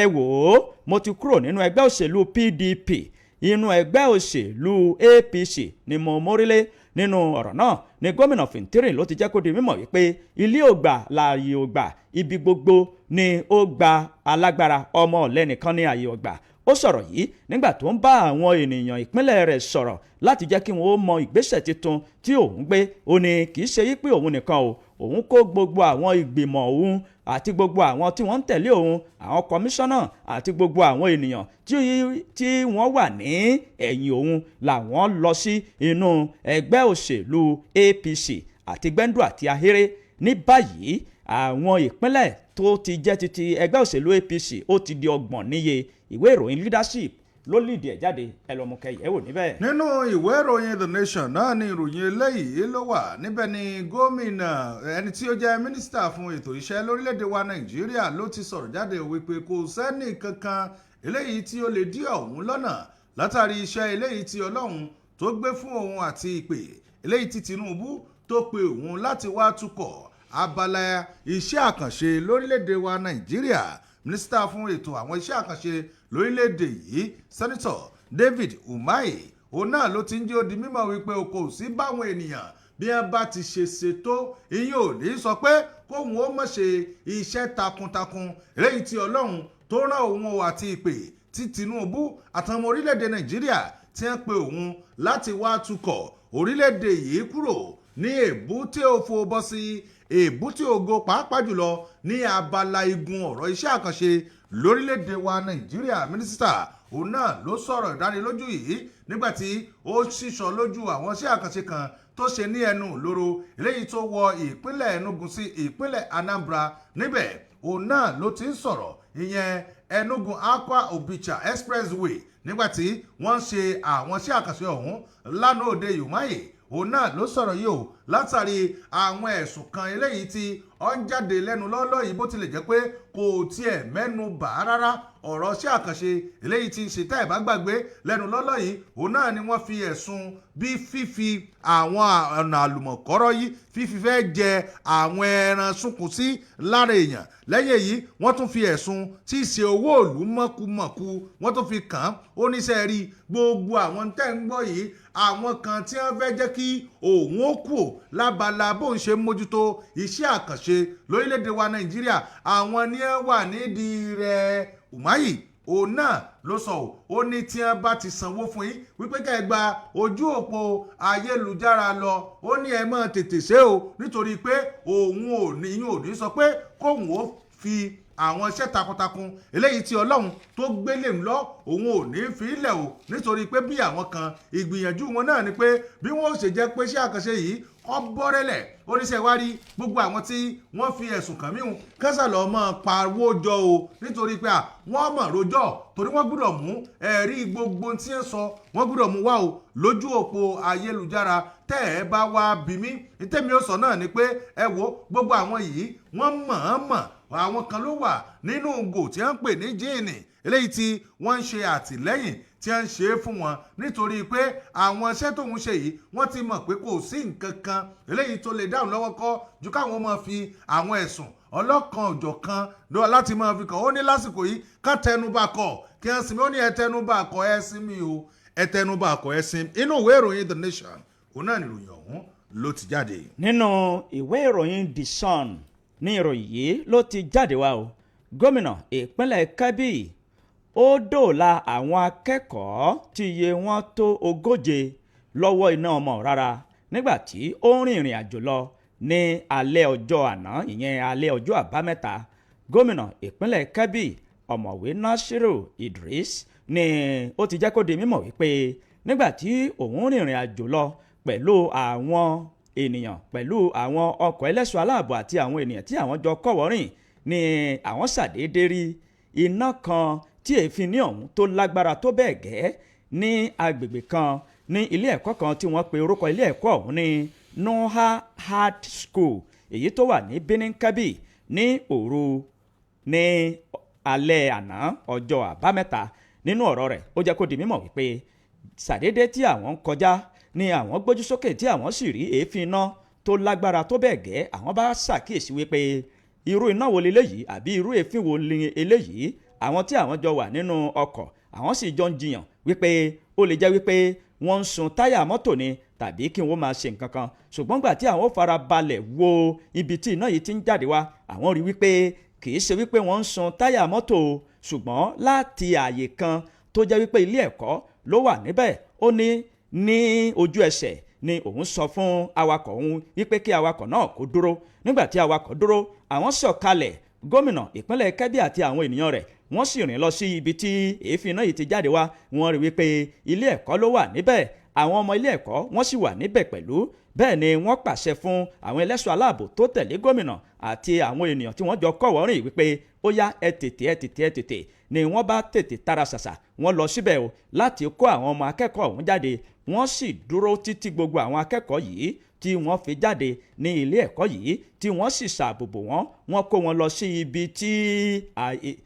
ẹ wò ó, mo ti kúrò nínú ẹgbẹ́ òṣèlú PDP, inú ẹgbẹ́ òṣèlú APC ni mo mórílé." Nínú ọ̀rọ̀ náà ni gómìnà Fintiri ló ti jẹ́ kó di mímọ̀ wípé ilé ògbà láàyè ògbà, ibi gbogbo ni ó gba alágbára, ọmọ ọ̀lẹ nìkan ní ààyè ògbà. Ó sọ̀rọ̀ yìí nígbà tó ń bá àwọn ènìyàn ìpínlẹ̀ rẹ̀ sọ̀rọ̀ láti jẹ́ kí wọ́n mọ ìgbésẹ̀ tuntun tí òun gbé. Ó ní kì í ṣe yí pé òun nìkan o, òun kó gbogbo àwọn ìgbìmọ̀ òun àti gbogbo àwọn tí wọ́n ń tẹ̀lé òun, àwọn kọmíṣánná àti gbogbo àwọn ènìyàn tí wọ́n wà ní ẹ̀yìn òun làwọn lọ sí inú ẹgbẹ́ òṣèlú APC àti gbẹ́ndù àti ahéré. Ní báyìí, àwọn ìpínlẹ̀ tó ti jẹ́ titi ẹgbẹ́ òṣèlú APC ó ti di 30 níye. Ìwé ìròyìn Leadership ló lìdí ẹ̀ jáde, ẹ lọ́ọ́ mú kẹyẹ̀ wò níbẹ̀. Nínú ìwé ìròyìn The Nation náà ni ìròyìn eléyìí ló wà. Níbẹ̀ ni gómìnà, ẹni tí ó jẹ́ mínísítà fún ètò iṣẹ́ lórílẹ̀‐èdè wa Nàìjíríà, ló ti sọ̀rọ̀ jáde wípé kò sẹ́nì kankan eléyìí tí ó lè dí òun lọ́nà látàrí iṣẹ́ eléyìí tí Ọlọ́run tó gbé fún òun àti ìpè eléyìí tí Tinubu tó pe òun láti wá tukọ̀ abala iṣẹ́ àkànṣe lórílẹ̀‐èdè wa Nàìjíríà. Mínísítà fún ètò àwọn iṣẹ́ àkànṣe lórílẹ̀‐èdè yìí, Sẹ́nitọ̀ David Umahi, òun náà ló ti ń jẹ́ ó di mímọ̀ wípé o kò sí báwọn ènìyàn bí wọ́n bá ti ṣe ṣètò, ìyẹn ò ní sọ pé kóun ó mọ̀ ṣe iṣẹ́ takuntakun eléyìí tí Ọlọ́run tó rán òun o àti ìpè tí Tinubu àtàwọn ọmọ orílẹ̀-èdè Nàìjíríà tí wọ́n pe òun láti wá tukọ̀ orílẹ̀-èdè yìí kúrò ní èbúté òfo bọ́ sí èbúté ògo, pàápàá jùlọ ní abala igun ọ̀rọ̀ iṣẹ́ àkànṣe. Lórílẹ̀‐èdè wa Nàìjíríà. Mínísítà òun náà ló sọ̀rọ̀ ìdánilójú yìí nígbàtí ó ṣíṣọ lójú àwọn iṣẹ́ àkànṣe kan tó ṣe ní ẹnu ìloro eléyìí tó wọ ìpínlẹ̀ Enugu sí ìpínlẹ̀ Anambra. Níbẹ̀ òun náà ló ti ń sọ̀rọ̀, ìyẹn Enugu Akwa Onitsha Expressway, nígbàtí wọ́n ń ṣe àwọn iṣẹ́ àkànṣe ọ̀hún lánàá òde. Umahi òun náà ló sọ̀rọ̀ yìí o látàrí àwọn ẹ̀sùn kan eléyìí tí ó ń jáde lẹ́nu lọ́lọ́ yìí, bó tilẹ̀ jẹ́ pé kò tiẹ̀ mẹ́nu bà á rárá. Ọ̀rọ̀ iṣẹ́ àkànṣe eléyìí tí ń ṣe, tá ẹ̀ bá gbàgbé, lẹ́nu lọ́lọ́ yìí, òun náà ni wọ́n fi ẹ̀sùn bí fífi àwọn ọ̀nà àlùmọ̀kọ́rọ́ yìí fífi fẹ́ jẹ àwọn ẹran sunkún sí lára èèyàn. Lẹ́yìn èyí, wọ́n tún fi ẹ̀sùn tí í ṣe owó òlú mọ̀kùmọ̀kù, wọ́n tún fi kàn án. Ó níṣẹ́ rí gbogbo àwọn tẹ́ ń gbọ́ yìí, àwọn kan tí wọ́n fẹ́ jẹ́ kí òun ó kù lábala bóun ṣe mójútó iṣẹ́ àkànṣe lórílẹ̀‐èdè wa Nàìjíríà, àwọn ni ẹ wà nídìí rẹ̀. Umahi òun náà ló sọ ọ́, ó ní tí wọ́n bá ti sanwó fún yín wípé ká ẹ gba ojú òpó ayélujára lọ, ó ní ẹ máa tètè ṣe o, nítorí pé òun ò ní yín ò ní sọ pé kóun ó fi àwọn iṣẹ́ takuntakun eléyìí tí Ọlọ́run tó gbélé ń lọ, òun ò ní fi ilẹ̀ o, nítorí pé bí àwọn kan ìgbìyànjú wọn náà ni pé bí wọ́n ó ṣe jẹ́ pé iṣẹ́ àkànṣe yìí kọ́ bọ́rẹ́lẹ̀. Oníṣẹ́ wá rí gbogbo àwọn tí wọ́n fi ẹ̀sùn kàn míhun kásà lọ́ọ́ máa pawó jọ o, nítorí pé wọ́n mọ̀ rojọ́, torí wọ́n gbọ́dọ̀ mú ẹ̀rí gbogbo tí ń sọ, wọ́n gbọ́dọ̀ mú wá o lójú òpó ayélujára. Tẹ́ ẹ bá wá bí mi, tẹ́mi ó sọ náà ni pé ẹ wo gbogbo àwọn yìí, wọ́n mọ̀-ọ́n-mọ̀, àwọn kan ló wà nínú gò tí wọ́n ń pè ní jíìnì eléyìí tí wọ́n ń ṣe àtìlẹ́yìn tí wọ́n ń ṣe é fún wọn, nítorí pé àwọn iṣẹ́ tóun ṣe yìí, wọ́n ti mọ̀ pé kò sí nǹkan kan eléyìí tó lè dáhùn lọ́wọ́ kọ́ ju káwọn máa fi àwọn ẹ̀sùn ọlọ́kan òjọ̀kan láti máa fi kàn ó. Ní lásìkò yìí, ká tẹnubà kọ̀ kí wọ́n sinmi. Ó ní ẹ tẹnubà kọ̀, ẹ sinmi o, ẹ tẹnubà kọ̀, ẹ sinmi. Inú ìwé ìròyìn The Nation, òun náà nìròyìn ọ̀hún ló ti jáde. Nínú ìwé ìròyìn The Sun ní ìròyìn yìí ló ti jáde wá o. Gómìnà ìpínlẹ̀ Kebbi ó dóòlà àwọn akẹ́kọ̀ọ́ tí iye wọn tó 40 lọ́wọ́ iná ọmọ rárá nígbà tí ó ń rìnrìn àjò lọ ní alẹ́ ọjọ́ àná, ìyẹn alẹ́ ọjọ́ Àbámẹ́ta. Gómìnà ìpínlẹ̀ Kebbi, Ọ̀mọ̀wé Nasiru Idris, ni ó ti jẹ́ kó di mímọ̀ wípé nígbà tí òun rìnrìn àjò lọ pẹ̀lú àwọn ènìyàn, pẹ̀lú àwọn ọkọ̀ ẹlẹ́ṣọ́ aláàbò àti àwọn ènìyàn tí àwọn jọ kọ́wọ́ rìn, ni àwọn ṣàdédé rí iná kan tí èéfín ní ọ̀hún tó lágbára tó bẹ́ẹ̀ gẹ́ ní agbègbè kan ní ilé ẹ̀kọ́ kan tí wọ́n pe orúkọ ilé ẹ̀kọ́ ọ̀hún ní Noha Hard School, èyí tó wà ní Birnin Kebbi, ní òru ní alẹ́ àná ọjọ́ Àbámẹ́ta. Nínú ọ̀rọ̀ rẹ̀, ó jẹ́ kó di mímọ̀ wípé ṣàdédé tí àwọn ń kọjá ni àwọn gbójú sókè tí àwọn sì rí èéfín iná tó lágbára tó bẹ́ẹ̀ gẹ́. Àwọn bá ṣàkíyèsí wípé irú iná wo leléyìí, àbí irú èéfín wo ni eléyìí? Àwọn tí àwọn jọ wà nínú ọkọ̀, àwọn sì jọ ń jiyàn wípé ó lè jẹ́ wípé wọ́n ń sun táyà mọ́tò ni tàbí kí wọ́n máa ṣe nǹkan kan. Ṣùgbọ́n gbà tí àwọn fara balẹ̀ wo ibi tí iná yìí ti ń jáde wá, àwọn rí wípé kì í ṣe wípé wọ́n ń sun táyà mọ́tò, ṣùgbọ́n láti ààyè kan tó jẹ́ wípé ilé ẹ̀kọ́ ló wà níbẹ̀. Ó ní ní ojú ẹsẹ̀ ni òun sọ fún awakọ̀ òun wípé kí awakọ̀ náà kó dúró. Nígbà tí awakọ̀ dúró, àwọn sọ̀kalẹ̀. Gómìnà ìpínlẹ̀ Kẹ́bí àti àwọn ènìyàn rẹ̀, wọ́n sì rìn lọ sí ibi tí èéfín iná yìí ti jáde wá. Wọ́n rí wípé ilé ẹ̀kọ́ ló wà níbẹ̀, àwọn ọmọ ilé ẹ̀kọ́ wọ́n sì wà níbẹ̀ pẹ̀lú. Bẹ́ẹ̀ ni wọ́n pàṣẹ fún àwọn ẹlẹ́ṣọ́ aláàbò tó tẹ̀lé gómìnà àti àwọn ènìyàn tí wọ́n jọ kọ́wọ́ rìn wípé ó yá, ẹ tètè, ẹ tètè, ẹ tètè. Ni wọ́n bá tètè tara ṣàṣà, wọ́n lọ síbẹ̀ o láti kó àwọn ọmọ akẹ́kọ̀ọ́ ọ̀hún jáde. Wọ́n sì dúró títí gbogbo àwọn akẹ́kọ̀ọ́ yìí tí wọ́n fi jáde ní ilé ẹ̀kọ́ yìí, tí wọ́n sì ṣàbòbò wọn. Wọ́n kó wọn lọ sí ibi tí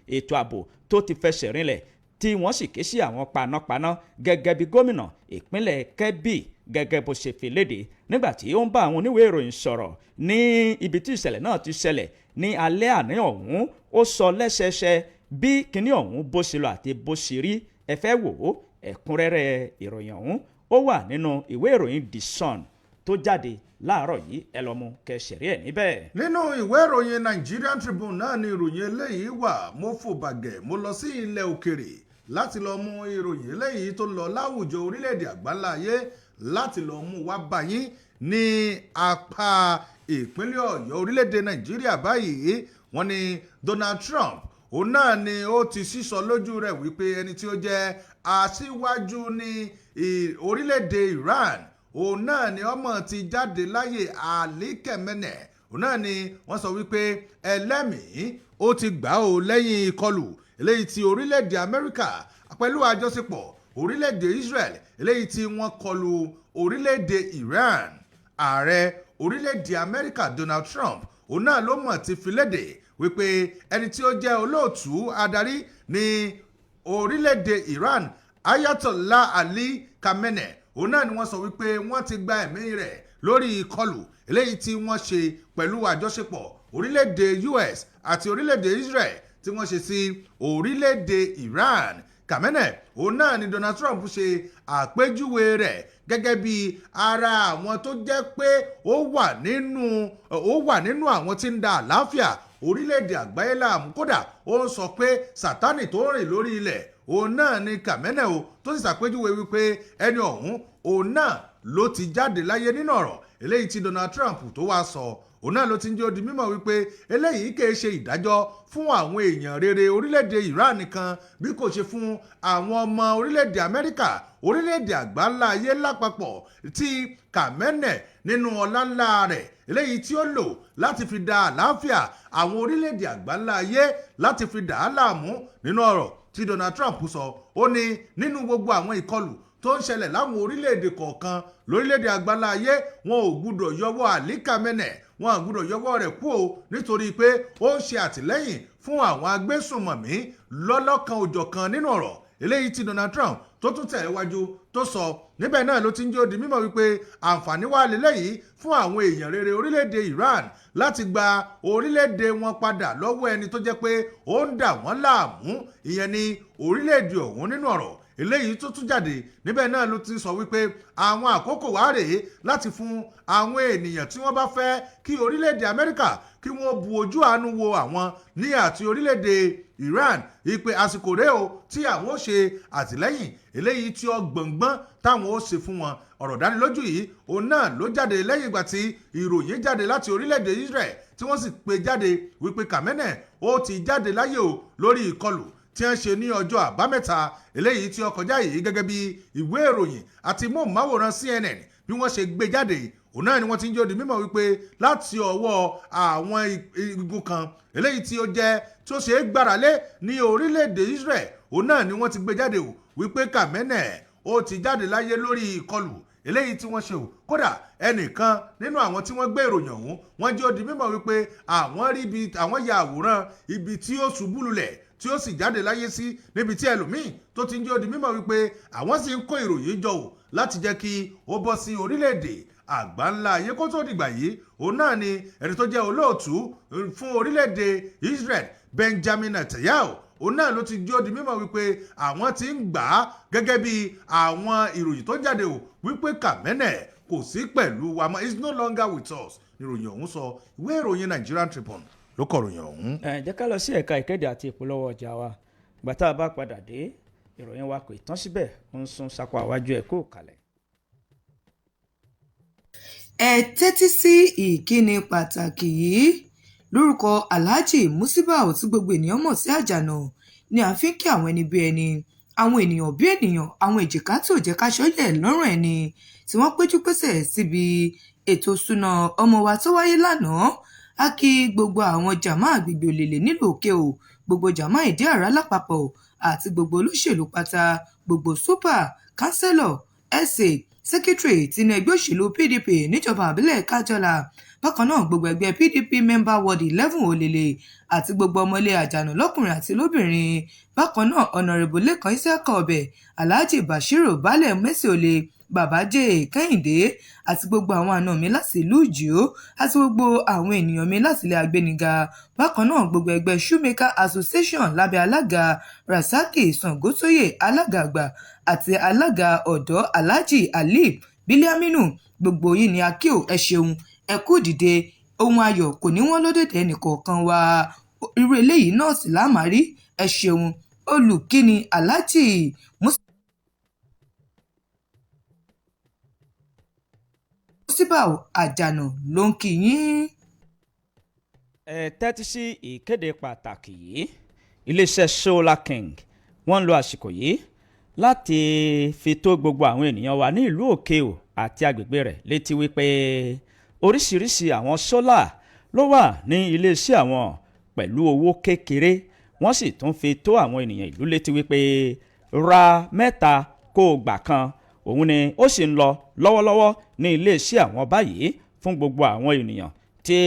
ètò ààbò tó ti fẹsẹ̀ rinlẹ̀, tí wọ́n sì ké sí àwọn panápaná, gẹ́gẹ́ bí gómìnà ìpínlẹ̀ Kẹ́bì gẹ́gẹ́ bó ṣe fi léde nígbà tí ó ń bá àwọn oníwèé ìròyìn sọ̀rọ̀ ní ibi tí ìṣẹ̀lẹ̀ náà ti ṣẹlẹ̀ ní alẹ́ àná ọ̀hún. Ó sọ lẹ́sẹẹsẹ bí kinní ọ̀hún bó ṣe lọ àti bó ṣe rí. Ẹ fẹ́ wò ó, ẹ̀kúnrẹ́rẹ́ ìròyìn ọ̀hún ó wà nínú ìwé ìròyìn The Sun tó jáde láàárọ̀ yìí. Ẹ lọ mú kẹsẹ̀rí ẹ̀ níbẹ̀. Nínú ìwé ìròyìn Nigerian Tribune náà ni ìròyìn eléyìí wà. Mo fò bàgẹ́, mo lọ sí ilẹ̀ òkèrè láti lọ mú ìròyìn eléyìí tó lọ láwùjọ orílẹ̀-èdè àgbáńlá ayé láti lọ mú wá báyìí ní apá ìpínlẹ̀ Ọ̀yọ́, orílẹ̀-èdè Nàìjíríà. Báyìí, wọ́n ní Donald Trump Òun náà ni ó ti sísọ lójú rẹ̀ wípé ẹni tí ó jẹ́ aṣíwájú ní orílẹ̀-èdè Iran, òun náà ni ọmọ ti jáde láyé, Ali Khamenei. Òun náà ni wọ́n sọ wípé ẹlẹ́mìí ó ti gbà ó lẹ́yìn ìkọlù eléyìí tí orílẹ̀-èdè Amẹ́ríkà pẹ̀lú àjọṣepọ̀ orílẹ̀-èdè Israel eléyìí tí wọ́n kọlù orílẹ̀-èdè Iran. Ààrẹ orílẹ̀-èdè Amẹ́ríkà Donald Trump, òun náà ló mọ̀ ti fi léde wípé ẹni tí ó jẹ́ olóòtú adarí ní orílẹ̀-èdè Iran, Ayatollah Ali Khamenei, òun náà ni wọ́n sọ wípé wọ́n ti gba ẹ̀mí rẹ̀ lórí ìkọlù eléyìí tí wọ́n ṣe pẹ̀lú àjọṣepọ̀ orílẹ̀-èdè US àti orílẹ̀-èdè Israel tí wọ́n ṣe sí orílẹ̀-èdè Iran. Khamenei, òun náà ni Donald Trump ṣe àpèjúwe rẹ̀ gẹ́gẹ́ bí ara àwọn tó jẹ́ pé ó wà nínú àwọn tí ń da àlàáfíà orílẹ̀-èdè àgbáyé láàmú. Kódà, ó ń sọ pé Sátánì tó ń rìn lórí ilẹ̀, òun náà ni Khamenei o, tó sì ṣàpèjúwe wípé ẹni ọ̀hún, òun náà ló ti jáde láyé. Nínú ọ̀rọ̀ eléyìí tí Donald Trump tó wá sọ, òun náà ló ti ń jẹ́ ó di mímọ̀ wípé eléyìí kìí ṣe ìdájọ́ fún àwọn èèyàn rere orílẹ̀-èdè Iran nìkan, bí kò ṣe fún àwọn ọmọ orílẹ̀-èdè Amẹ́ríkà, orílẹ̀-èdè àgbáńlá ayé lápapọ̀, tí Khamenei nínú ọlá ńlá rẹ̀ eléyìí tí ó lò láti fi da àlàáfíà àwọn orílẹ̀-èdè àgbáńlá ayé, láti fi dà á láàmú. Nínú ọ̀rọ̀ tí Donald Trump sọ, ó ní nínú gbogbo àwọn ìkọlù tó ń ṣẹlẹ̀ láwọn orílẹ̀-èdè kọ̀ọ̀kan lórílẹ̀-èdè àgbáńlá ayé, wọn ò gbúdọ̀ yọwọ́ Ali Khamenei, wọn ò gbúdọ̀ yọwọ́ rẹ̀ kú o, nítorí pé ó ń ṣe àtìlẹ́yìn fún àwọn agbésùnmọ̀mí lọ́lọ́kan òjọ̀kan. Nínú ọ̀rọ̀ eléyìí tí Donald Trump tó tún tẹ̀ wájú tó sọ níbẹ̀ náà, ló ti ń jẹ́ ó di mímọ̀ wípé àǹfààní wà lélẹ́yìí fún àwọn èèyàn rere orílẹ̀-èdè Iran láti gba orílẹ̀-èdè wọn padà lọ́wọ́ ẹni tó jẹ́ pé ó ń dà wọ́n láàmú, ìyẹn ní orílẹ̀-èdè ọ̀hún. Nínú ọ̀rọ̀ eléyìí tó tún jáde níbẹ̀ náà, ló ti sọ wípé àwọn àkókò wá rèé láti fún àwọn ènìyàn tí wọ́n bá fẹ́ kí orílẹ̀-èdè Amẹ́ríkà kí wọ́n bu ojú àánú wo àwọn ní àti orílẹ̀-èdè Iran, ìpè àsìkò rèé o tí àwọn ó ṣe àtìlẹ́yìn eléyìí tí ó gbọ̀ngbọ́n táwọn ó ṣe fún wọn. Ọ̀rọ̀ dánilójú yìí, òun náà ló jáde lẹ́yìn ìgbà tí ìròyìn jáde láti orílẹ̀-èdè Israel, tí wọ́n sì pè jáde wípé Khamenei ó ti jáde láyé o lórí ìkọlù tí wọ́n ṣe ní ọjọ́ Àbámẹ́ta eléyìí tí ó kọjá yìí. Gẹ́gẹ́ bí ìwé ìròyìn àti móhùnmáwòrán CNN bí wọ́n ṣe gbé jáde, òun náà ni wọ́n ti ń jẹ́ ó di mímọ̀ wípé láti ọwọ́ àwọn igun kan eléyìí tí ó jẹ́ tó ṣe é gbáralé ní orílẹ̀-èdè Israel, òun náà ni wọ́n ti gbé jáde o wípé Khamenei ó ti jáde láyé lórí ìkọlù eléyìí tí wọ́n ṣe o. Kódà, ẹnìkan nínú àwọn tí wọ́n gbé ìròyìn ọ̀hún, wọ́n jẹ́ ó di mímọ̀ wípé àwọn rí ibi àwọn ya àwòrán ibi tí ó ṣubú lulẹ̀ tí ó sì jáde láyé sí, níbi tí ẹlòmíì tó ti ń jẹ́ ó di mímọ̀ wípé àwọn sì ń kó ìròyìn jọ ò láti jẹ́ kí ó bọ́ sí orílẹ̀-èdè àgbáńlá ayé kó tó dìgbà yìí. Òun náà ni ẹni tó jẹ́ olóòtú fún orílẹ̀-èdè Israel, Benjamin Netanyahu, òun náà ló ti jẹ́ ó di mímọ̀ wípé àwọn ti ń gbà á gẹ́gẹ́ bí àwọn ìròyìn tó jáde o wípé Khamenei kò sí pẹ̀lú wa mọ́, is no longer with us. Ìròyìn ọ̀hún sọ, ìwé ìròyìn Nigerian Tribune ló kọ ìròyìn ọ̀hún. Ẹ jẹ́ ká lọ sí ẹ̀ka ìkéde àti ìpolówó ọjà wa. Ìgbà tá a bá padà dé, ìròyìn wa kò ì tán síbẹ̀, ó ń sún sápá àwájú ẹ̀ kó kalẹ̀. Ẹ tẹ́tí sí ìkíni pàtàkì yìí. Lórúkọ Alhaji Musibau tí gbogbo ènìyàn mọ̀ sí Àjànà ni à ń fi ń kí àwọn ẹni bí ẹni, àwọn ènìyàn bí ènìyàn, àwọn èjìká tí ò jẹ́ káṣọ yẹ̀ lọ́rùn ẹni, tí wọ́n péjú pésẹ̀ síbi ètò ìṣúná ọmọ wa tó wáyé lánàá. A kí gbogbo àwọn jàmáà àgbègbè Òlèlè nílùú Òkè-Ò, gbogbo jàmáà Ìdí-Àrà lápapọ̀ àti gbogbo olóṣèlú pátá, gbogbo super, councillor, SA, secretary tinú ẹgbẹ́ òṣèlú PDP níjọba ìbílẹ̀ Kájọlà. Bákan náà, gbogbo ẹgbẹ́ PDP member ward 11 Òlèlè àti gbogbo ọmọlé Àjànà lọ́kùnrin àti lóbìnrin. Bákan náà, Honourable Lẹ́kan Isiaka Ọbẹ̀, Alhaji Bashiru Baálẹ̀ Mẹ́sì-Òlè, Bàbá J Kẹ́hìndé àti gbogbo àwọn àna mi láti ìlú Ìjìó àti gbogbo àwọn ènìyàn mi láti ilé Agbéniga. Bákan náà, gbogbo ẹgbẹ́ Shoemaker Association lábẹ́ alága Rasaki Sangotóyè, alága àgbà, àti alága ọ̀dọ́ Alhaji Ali Biliaminu, gbogbo yín ni a kí o. Ẹ ṣeun, ẹ kú dìde. Ohun ayọ̀ kò ní wọ́n lọ́dẹ̀dẹ̀ ẹnìkọ̀ọ̀kan wa. Irú eléyìí náà sì la máa rí. Ẹ ṣeun. Olùkíni Alhaji Musibau Àjànà ló ń kí yín. Ẹ tẹ́tí sí ìkéde pàtàkì yìí. Iléeṣẹ́ Solar King wọ́n ń lo àsìkò yìí láti fi tó gbogbo àwọn ènìyàn wa ní ìlú Òkè-Ò àti agbègbè rẹ̀ létí wípé oríṣiríṣi àwọn sólà ló wà ní iléeṣẹ́ àwọn pẹ̀lú owó kékeré. Wọ́n sì tún fi tó àwọn ènìyàn ìlú létí wípé ra mẹ́ta kó o gbà kan, òun ni ó sì ń lọ lọ́wọ́lọ́wọ́ ní iléeṣẹ́ àwọn báyìí fún gbogbo àwọn ènìyàn tí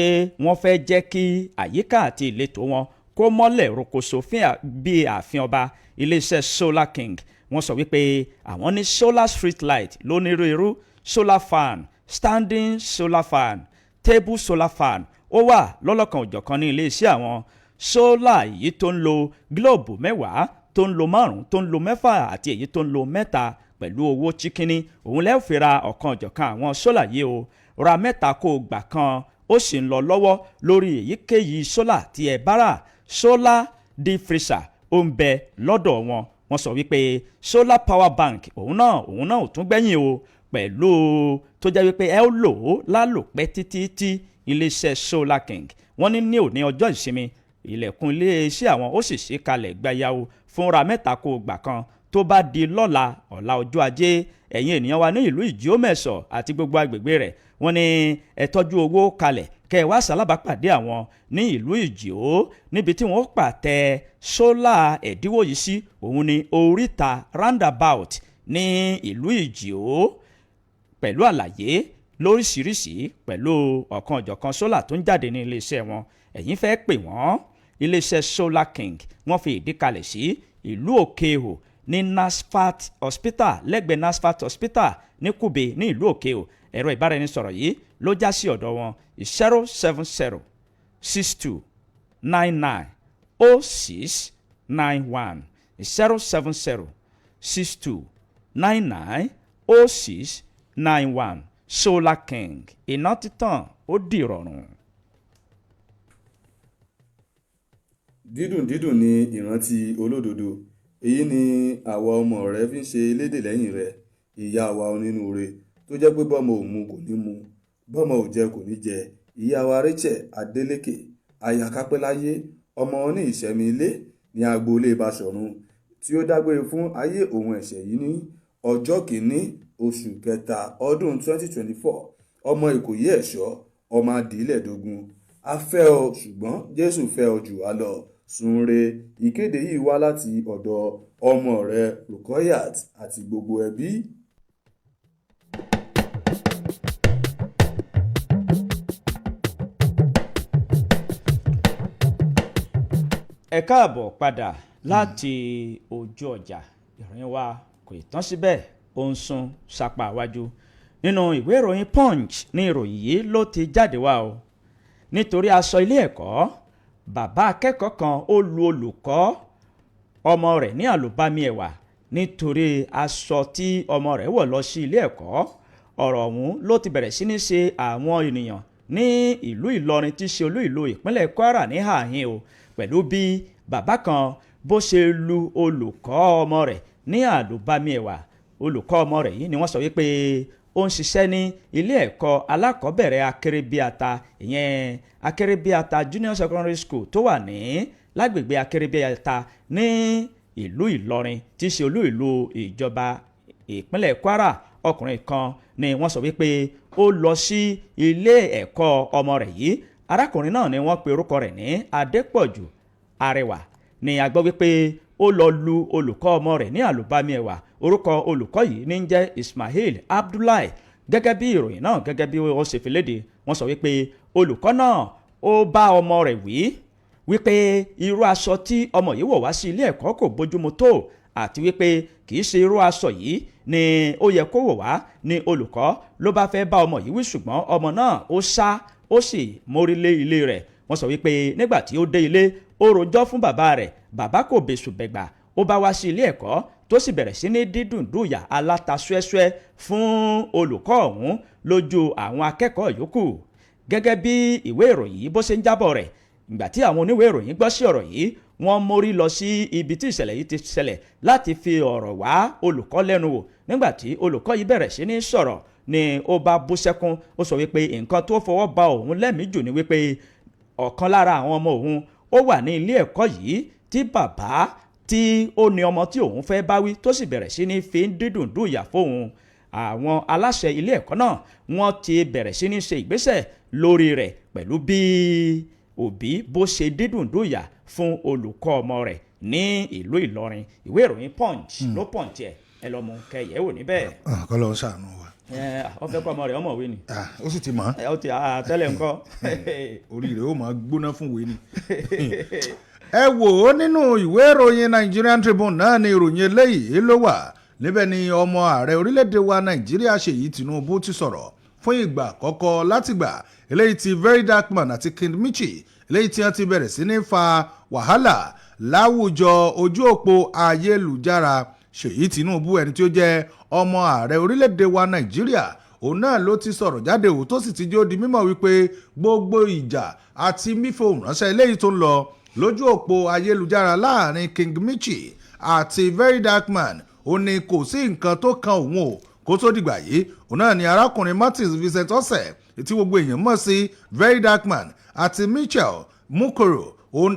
wọ́n fẹ́ jẹ́ kí àyíká àti ìletò wọn kó mọ́lẹ̀ rokoṣo bí ààfin ọba. Iléeṣẹ́ Solar King wọ́n sọ wípé àwọn ní solar street light lónírúurú, solar fan, standing solar fan, table solar fan, ó wà lọ́lọ́kan òjọ̀kan ní iléeṣẹ́ àwọn. Solar èyí tó ń lo gílóòbù 10, tó ń lo 5, tó ń lo 6 àti èyí tó ń lo 3 pẹ̀lú owó chíkínní, òun lẹ́ẹ̀ fi ra ọ̀kan òjọ̀kan àwọn solar yìí o. Ra mẹ́ta kó o gbà kan, ó sì ń lọ lọ́wọ́ lórí èyíkéyìí solar tí ẹ bá rà. Solar deep freezer ó ń bẹ lọ́dọ̀ wọn. Wọ́n sọ wípé solar power bank òun náà ò tún gbẹ̀yìn o, pẹ̀lú tó jẹ́ wípé ẹ ó lò ó lálòpẹ́ títí tí. Iléeṣẹ́ Solar King wọ́n ní ní òní ọjọ́ ìsinmi, ilẹ̀kùn iléeṣẹ́ àwọn ó sì ṣí kalẹ̀ gbayawo fúnra mẹ́ta kó gbà kan. Tó bá di lọ́la ọ̀la ọjọ́ ajé, ẹ̀yin ènìyàn wa ní ìlú Ìjíọ́mẹ̀sọ̀ àti gbogbo agbègbè rẹ̀, wọ́n ní ẹ tọ́jú owó kalẹ̀ kẹ́ ẹ wá ṣalábàápàdé àwọn ní ìlú Ìjìó níbi tí wọ́n pàtẹ sólà ẹ̀dínwó yìí sí, òun ní oríta roundabout ní ìlú Ìjìó, pẹ̀lú àlàyé lóríṣiríṣi pẹ̀lú ọ̀kan ọ̀jọ̀kan sólà tó ń jáde ní iléeṣẹ́ wọn. Ẹ̀yin fẹ́ pè wọ́n, iléeṣẹ́ Solar King wọ́n fi ìdí kalẹ̀ sí ìlú Òkè-Ihò ní NASFAT Hospital, lẹ́gbẹ̀ẹ́ NASFAT Hospital ní Kúbe ní ìlú Òkè-Ihò. Ẹ̀rọ ìbáraẹnisọ̀rọ̀ yìí ló já sí ọ̀dọ̀ wọn: 07062990691, 07062990691. Solar King, iná títàn ó dìrọ̀rùn. Dídùn dídùn ni ìrántí olódodo. Èyí ni àwa ọmọ rẹ fi ń ṣe elédè lẹ́yìn rẹ, ìyá wa onínúure tó jẹ́ pé bọ́mọ ò mu kò ní mu, bọ́mọ ò jẹ kò ní jẹ, ìyá wa Rachel Adeleke, aya Kápẹ́láyé, ọmọ oní ìṣẹ̀mí ilé ní agboolé Báṣọ̀run, tí ó dágbére fún ayé òun ẹ̀ṣẹ̀ yìí ní ọjọ́ kìíní oṣù kẹta ọdún 2024, ọmọ Ìkòyí Ẹ̀ṣọ́, ọmọ adìlẹ́dógún. A fẹ́ ọ ṣùgbọ́n Jésù fẹ́ ọ jù wá lọ. Sunre. Ìkéde yìí wá láti ọ̀dọ̀ ọmọ rẹ̀ Rukayat àti gbogbo ẹbí. Ẹ káàbọ̀ padà láti ojú ọjà. Ìròyìn wa kò ì tán síbẹ̀, ó ń sún sápá iwájú. Nínú ìwé ìròyìn Punch ní ìròyìn yìí ló ti jáde wá o. Nítorí aṣọ ilé ẹ̀kọ́, bàbá akẹ́kọ̀ọ́ kan ó lu olùkọ́ ọmọ rẹ̀ ní àlùbami ẹ̀wà nítorí aṣọ tí ọmọ rẹ̀ wọ̀ lọ sí ilé ẹ̀kọ́. Ọ̀rọ̀ ọ̀hún ló ti bẹ̀rẹ̀ sí ní ṣe àwọn ènìyàn ní ìlú Ìlọrin tí í ṣe olú ìlú ìpínlẹ̀ Kwara ní àhín o, pẹ̀lú bí bàbá kan bó ṣe lu olùkọ́ ọmọ rẹ̀ ní àlùbami ẹ̀wà. Olùkọ́ ọmọ rẹ̀ yìí ni wọ́n sọ wípé ó ń ṣiṣẹ́ ní ilé ẹ̀kọ́ alákọ̀ọ́bẹ̀rẹ̀ Akérébíàta, ìyẹn Akérébíàta Junior Secondary School tó wà ní lágbègbè Akérébíàta ní ìlú Ìlọrin tí í ṣe olú ìlú ìjọba ìpínlẹ̀ Kwara. Ọkùnrin kan ni wọ́n sọ wípé ó lọ sí ilé ẹ̀kọ́ ọmọ rẹ̀ yìí. Arákùnrin náà ni wọ́n pe orúkọ rẹ̀ ní Adépọ̀jù Arẹwà ni a gbọ́ wípé ó lọ lu olùkọ́ ọmọ rẹ̀ ní àlùbami ẹ̀wà. Orúkọ olùkọ́ yìí ní ń jẹ́ Ismail Abdullahi. Gẹ́gẹ́ bí ìròyìn náà, gẹ́gẹ́ bí ó ṣe fi léde, wọ́n sọ wípé olùkọ́ náà ó bá ọmọ rẹ̀ wí wípé irú aṣọ tí ọmọ yìí wọ̀ wá sí ilé ẹ̀kọ́ kò bójúmu tó, àti wípé kì í ṣe irú aṣọ yìí ni ó yẹ kó wọ̀ wá. Ní olùkọ́ ló bá fẹ́ bá ọmọ yìí wí, ṣùgbọ́n ọmọ náà ó sá, ó sì mórí lé ilé rẹ̀. Wọ́n sọ wípé nígbà tí ó dé ilé, ó rojọ́ fún bàbá rẹ̀. Bàbá kò bẹ̀sù bẹ̀gbà, ó bá wá sí ilé ẹ̀kọ́ tó sì bẹ̀rẹ̀ sí ní dídùn dùyà aláta ṣúẹ́ṣúẹ́ fún olùkọ́ ọ̀hún lójú àwọn akẹ́kọ̀ọ́ yòókù. Gẹ́gẹ́ bí ìwé ìròyìn yìí bó ṣe ń jábọ̀ rẹ̀, ìgbà tí àwọn oníwèé ìròyìn gbọ́ sí ọ̀rọ̀ yìí, wọ́n mórí lọ sí ibi tí ìṣẹ̀lẹ̀ yìí ti ṣẹlẹ̀ láti fi ọ̀rọ̀ wá olùkọ́ lẹ́nu wò. Nígbà tí olùkọ́ yìí bẹ̀rẹ̀ sí ní sọ̀rọ̀ ni ó bá bú sẹ́kún. Ó sọ wípé nǹkan tó fọwọ́ ba òun lẹ́mìí jù ni wípé ọ̀kan lára àwọn ọmọ òun ó wà ní ilé ẹ̀kọ́ yìí. Tí bàbá tí ó ní ọmọ tí òun fẹ́ bá wí tó sì bẹ̀rẹ̀ sí ní fi ń dídùn dùn ìyà fóun. Àwọn aláṣẹ ilé ẹ̀kọ́ náà, wọ́n ti bẹ̀rẹ̀ sí ní ṣe ìgbésẹ̀ lórí rẹ̀ pẹ̀lú bí òbí bó ṣe dídùn dùn ìyà fún olùkọ́ ọmọ rẹ̀ ní ìlú Ìlọrin. Ìwé ìròyìn Punch ló punch ẹ̀. Ẹ lọ mú kẹyẹ wò níbẹ̀. Kọ́ ló ń ṣàánú wa. Ẹ ọ fẹ́ kọ́ ọmọ rẹ̀ ọmọwé ni. Ah, ó sì ti mọ̀. Ẹ ó ti tẹ́lẹ̀ ńkọ́. Orí rẹ̀ ó máa gbóná fún ìwé ni. Ẹ wò ó, nínú ìwé ìròyìn Nigerian Tribune náà ni ìròyìn eléyìí ló wà. Níbẹ̀ ni ọmọ ààrẹ orílẹ̀-èdè wa Nàìjíríà, Ṣèyí Tinubu, ti sọ̀rọ̀ fún ìgbà àkọ́kọ́ látìgbà eléyìí tí Very Dark Man àti King Michi, eléyìí tí wọ́n ti bẹ̀rẹ̀ sí ní fa wàhálà láwùjọ ojú òpó ayélujára. Ṣèyí Tinubu, ẹni tí ó jẹ́ ọmọ ààrẹ orílẹ̀-èdè wa Nàìjíríà, òun náà ló ti sọ̀rọ̀ jáde òun, tó sì ti jó di mímọ̀ wípé gbogbo ìjà àti mífohùn ránṣẹ́ eléyìí tó ń lọ lójú òpó ayélujára láàrin King Michi àti Very Dark Man, ó ní kò sí nǹkan tó kan òun o. Kó tó dìgbà yìí, òun náà ni arákùnrin Martins Vincent Otse, tí gbogbo èèyàn mọ̀ sí Very Dark Man, àti Michael Mukoro,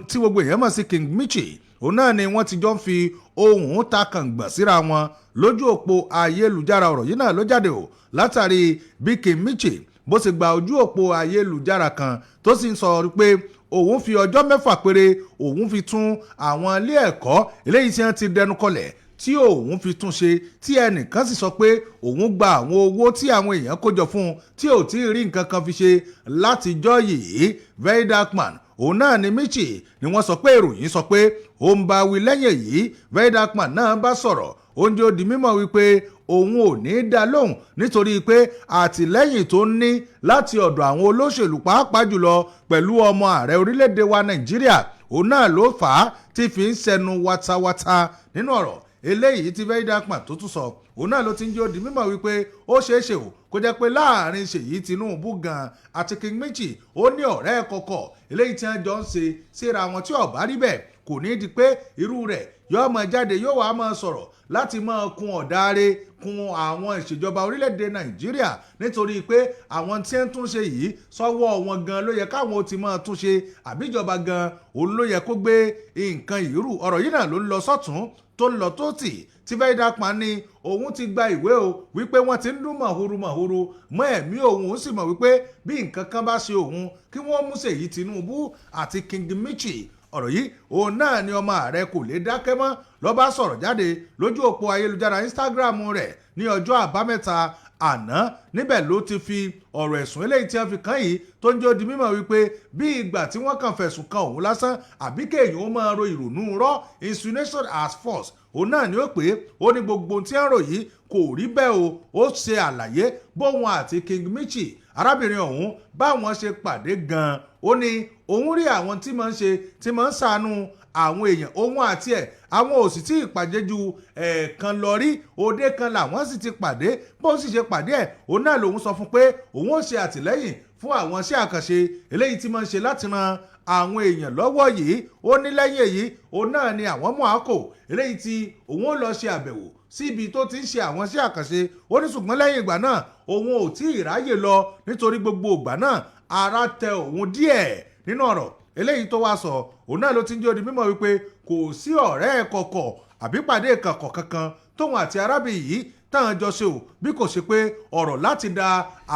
tí gbogbo èèyàn mọ̀ sí King Michi, òun náà ni wọ́n ti jọ ń fi ohùn ta kàngbọ̀n síra wọn lójú òpó ayélujára. Ọ̀rọ̀ yìí náà ló jáde o látàrí bí King Michi bó ṣe gba ojú òpó ayélujára kan, tó sì ń sọ pé òun fi ọjọ́ 6 péré òun fi tún àwọn ilé ẹ̀kọ́ eléyìí tí wọ́n ti dẹnu kọlẹ̀ tí òun fi tún ṣe, tí ẹnìkan sì sọ pé òun gba àwọn owó tí àwọn èèyàn kó jọ fún un, tí ò tí ì rí nǹkan kan fi ṣe látijọ́ yìí. Very Dark Man, òun náà ni Michi ni wọ́n sọ pé ìròyìn sọ pé ó ń bá wí. Lẹ́yìn èyí, Very Dark Man náà bá sọ̀rọ̀, oúnjẹ ó di mímọ̀ wípé òun ò ní í dá lóhùn nítorí pé àtìlẹ́yìn tó ń ní láti ọ̀dọ̀ àwọn olóṣèlú, pàápàá jùlọ pẹ̀lú ọmọ ààrẹ orílẹ̀-èdè wa Nàìjíríà, òun náà ló fà á tí fi ń sẹnu watawata. Nínú ọ̀rọ̀ eléyìí tí Very Dark Man tó tún sọ, òun náà ló ti ń jẹ́ ó di mímọ̀ wípé ó ṣeé ṣe o kó jẹ́ pé láàrin Ṣèyí Tinubu gan àti King Michi, ó ní ọ̀rẹ́ kọ̀kọ̀ eléyìí tí wọ́n jọ ń ṣe síra wọn. Tí ó bá rí bẹ́ẹ̀, kò ní di pé irú rẹ̀ yóò máa jáde, yóò wá máa sọ̀rọ̀ láti máa kun ọ̀dáre kun àwọn ìṣèjọba orílẹ̀-èdè Nàìjíríà, nítorí pé àwọn tí ń tún ṣe yìí, sọ́wọ́ wọn gan ló yẹ káwọn ó ti máa tún ṣe, àbíjọba gan òun ló yẹ kó gbé nǹkan ìrú. Ọ̀rọ̀ yìí náà ló ń lọ sọ́tún, tó ń lọ tó tì, tí Very Dark Man ní òun ti gba ìwé o wípé wọ́n ti ń dún mọ̀húrú mọ̀húrú mọ́ ẹ̀mí òun. Ó sì mọ̀ wípé bí nǹkan kan bá ṣe òun, kí wọ́n mú Ṣèyí Tinubu àti King Michi. Ọ̀rọ̀ yìí, òun náà ni ọmọ ààrẹ kò lè dákẹ́ mọ́, ló bá sọ̀rọ̀ jáde lójú òpó ayélujára Instagram rẹ̀ ní ọjọ́ Àbámẹ́ta àná. Níbẹ̀ ló ti fi ọ̀rọ̀ ẹ̀sùn eléyìí tí wọ́n fi kàn yìí, tó ń jẹ́ ó di mímọ̀ wípé bí ìgbà tí wọ́n kàn fẹ̀sùn kan òun lásán, àbí kéèyàn ó máa ro ìrònú rọ́, insinuation as false, òun náà ni ó pé ó ní gbogbo ohun tí ń rò yìí kò rí bẹ́ẹ̀ o. Ó ṣe àlàyé bóun àti King Michi, arábìnrin ọ̀hún, báwọn ṣe pàdé gan-an. Ó ní òun rí àwọn tí máa ń ṣe, tí máa ń ṣàánú àwọn èèyàn. Òun àti ẹ̀, àwọn ò sì tí ì pàdé ju ẹ̀ẹ̀kan lọ rí. Òde kan làwọn sì ti pàdé. Bó sì ṣe pàdé ẹ̀, òun náà lòun sọ fún pé òun ó ṣe àtìlẹ́yìn fún àwọn iṣẹ́ àkànṣe eléyìí tí máa ń ṣe láti ran àwọn èèyàn lọ́wọ́ yìí. Ó ní lẹ́yìn èyí, òun náà ni àwọn mú àkó eléyìí tí òun ó lọ ṣe àbẹ̀wò síbi tó ti ń ṣe àwọn iṣẹ́ àkànṣe. Ó ní ṣùgbọ́n lẹ́yìn ìgbà náà, òun ò tí ì ráyè lọ nítorí gbogbo ìgbà náà ara tẹ òun díẹ̀. Nínú ọ̀rọ̀ eléyìí tó wá sọ, òun náà ló ti ń jẹ́ ó di mímọ̀ wípé kò sí ọ̀rẹ́ kọ̀kọ̀ àbí pàdé kọ̀kọ̀ kankan tóun àti arábìnrin yìí táwọn jọ ṣe o, bí kò ṣe pé ọ̀rọ̀ láti da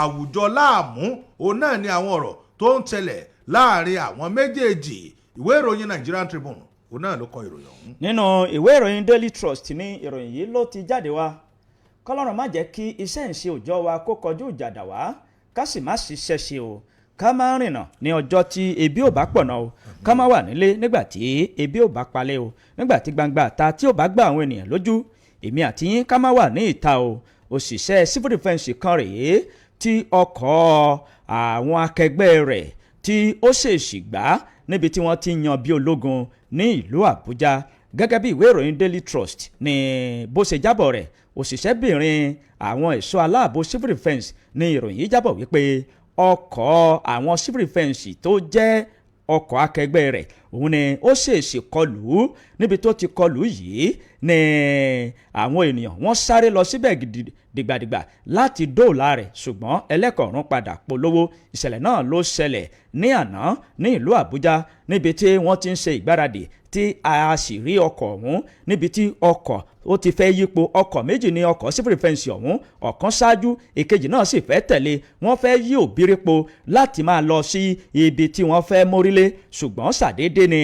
àwùjọ láàmú, òun náà ni àwọn ọ̀rọ̀ tó ń tẹ̀lẹ̀ láàrin àwọn méjèèjì. Ìwé ìròyìn Nigerian Tribune, òun náà ló kọ ìròyìn ọ̀hún. Nínú ìwé ìròyìn Daily Trust ní ìròyìn yìí ló ti jáde wá. Kọlọ́run má jẹ́ kí iṣẹ́ ìṣe òòjọ́ wa kó kọjú ìjà dà wá, ká sì má ṣiṣẹ́ ṣe o, ká má rìnà ní ọjọ́ tí ebi ò bá pọ̀nà o, ká má wà nílé nígbà tí ebi ò bá palẹ̀ o, nígbà tí gbangba àta tí ò bá gbà àwọn ènìyàn lójú, èmi àti yín ká má wà ní ìta o. Òṣìṣẹ́ civil defence kan rèé tí ọkọ̀ àwọn akẹgbẹ́ rẹ̀ tí ó ṣèèṣì gbá níbi tí wọ́n ti yan bí ológun ní ìlú Àbújá. Gẹ́gẹ́ bí ìwé ìròyìn Daily Trust ní bó ṣe jábọ̀ rẹ̀, òṣìṣẹ́bìnrin àwọn ẹ̀ṣọ́ aláàbò civil defence ní ìròyìn yìí jábọ̀ wípé ọkọ̀ àwọn civil defence tó jẹ́ ọkọ̀ akẹgbẹ́ rẹ̀, òun ni ó ṣèèṣì kọlù ú. Níbi tó ti kọlù yìí ni àwọn ènìyàn wọ́n sáré lọ síbẹ̀. dìgbàdìgbà láti dóòlà rẹ̀, ṣùgbọ́n ẹlẹ́kọ̀ọ́rún padà polówó. Ìṣẹ̀lẹ̀ náà ló ṣẹlẹ̀ ní àná ní ìlú Àbújá, níbi tí wọ́n ti ń ṣe ìgbáradì, tí a sì rí ọkọ̀ ọ̀hún níbi tí ọkọ̀ ó ti fẹ́ yípo. Ọkọ̀ méjì ní ọkọ̀ civil defence ọ̀hún, ọ̀kan ṣáájú, ìkejì náà sì fẹ́ tẹ̀lé. Wọ́n fẹ́ yí òbírípo láti máa lọ sí ibi tí wọ́n fẹ́ mórílé, ṣùgbọ́n ṣàdédé ni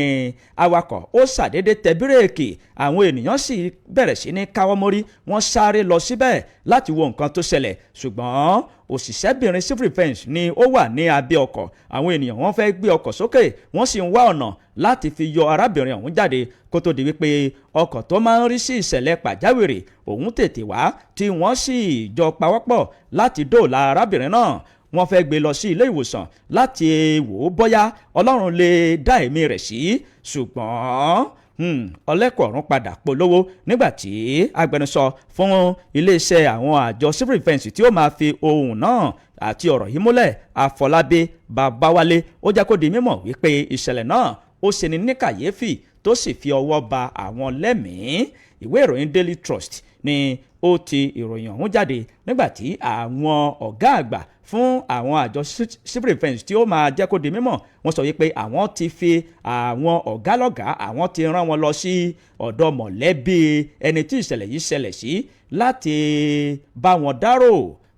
awakọ̀ ó ṣàdédé tẹ bírèkì. Àwọn ènìyàn sì bẹ̀rẹ̀ sí ní káwọ́ mórí, wọ́n sáré lọ síbẹ̀ láti wo nǹkan tó ṣẹlẹ̀, ṣùgbọ́n òṣìṣẹ́bìnrin civil defence ni ó wà ní abẹ́ ọkọ̀. Àwọn ènìyàn wọ́n fẹ́ gbé ọkọ̀ sókè, wọ́n sì ń wá ọ̀nà láti fi yọ arábìnrin ọ̀hún jáde, kó tó di wípé ọkọ̀ tó máa ń rí sí ìṣẹ̀lẹ̀ pàjáwìrì òun tètè wá, tí wọ́n sì jọ pawọ́pọ̀ láti dóòlà arábìnrin náà. Wọ́n fẹ́ gbé lọ sí ilé ìwòsàn láti wò ó bóyá Ọlọ́run lè dá ẹ̀mí rẹ̀ sí, ṣùgbọ́n ọlẹ́kọ̀ọ́rún padà polówó. Nígbà tí agbẹnusọ fún iléeṣẹ́ àwọn àjọ civil defence tí ó máa fi ohùn náà àti ọ̀rọ̀ yìí múlẹ̀, Àfọlábí Babáwálé, ó jẹ́ kó di mímọ̀ wípé ìṣẹ̀lẹ̀ náà ó ṣeni ní kàyéfì, tó sì fi ọwọ́ ba àwọn lẹ́mìí. Ìwé ìròyìn Daily Trust ni ó ti ìròyìn ọ̀hún jáde, nígbà tí àwọn ọ̀gá àgbà fún àwọn àjọ civil defence tí ó máa jẹ́ kó di mímọ̀, wọ́n sọ wípé àwọn ti fi àwọn ọ̀gá lọ́gàá, àwọn ti rán wọn lọ sí ọ̀dọ̀ mọ̀lẹ́bí ẹni tí ìṣẹ̀lẹ̀ yìí ṣẹlẹ̀ sí láti bá wọn dárò,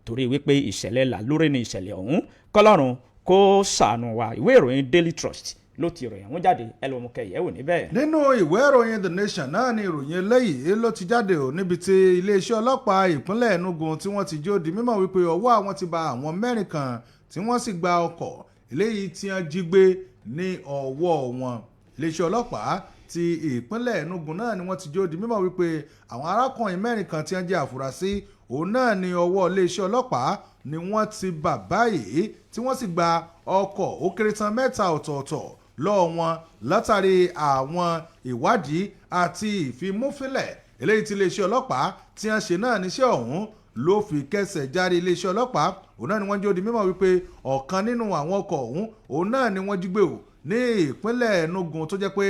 torí wípé ìṣẹ̀lẹ̀ làlórí ni ìṣẹ̀lẹ̀ ọ̀hún. Kọ́lọ́run kó ṣàánú wa. Ìwé ìròyìn Daily Trust ló ti ìròyìn ọ̀hún jáde, ẹ lọ́ọ́ mú kẹyẹ̀ wò níbẹ̀. Nínú ìwé ìròyìn The Nation náà ni ìròyìn eléyìí ló ti jáde ò, níbi tí iléeṣẹ́ ọlọ́pàá ìpínlẹ̀ Enugu tí wọ́n ti jó di mímọ̀ wípé ọwọ́ àwọn ti ba àwọn mẹ́rin kan, tí wọ́n sì gba ọkọ̀ eléyìí tí wọ́n jí gbé ní ọwọ́ wọn. Iléeṣẹ́ ọlọ́pàá ti ìpínlẹ̀ Enugu náà ni wọ́n ti jó di mímọ̀ wípé àwọn arákùnrin mẹ́rin kan tí wọ́n jẹ́ àfúrásì òun náà ní ọwọ́ iléeṣẹ́ ọlọ́pàá ni wọ́n ti bà báyìí, tí wọ́n sì gba ọkọ̀ ó kéré tán mẹ́ta ọ̀tọ̀ọ̀tọ̀ lọ́wọ́ wọn, látàrí àwọn ìwádìí àti ìfimúfínlẹ̀ eléyìí tí iléeṣẹ́ ọlọ́pàá tí wọ́n ṣe náà níṣẹ́ ọ̀hún ló fi kẹsẹ̀ járe. Iléeṣẹ́ ọlọ́pàá òun náà ni wọ́n jẹ́ ó di mímọ̀ wípé ọ̀kan nínú àwọn ọkọ̀ ọ̀hún òun náà ni wọ́n jí gbé o ní ìpínlẹ̀ Enugu, tó jẹ́ pé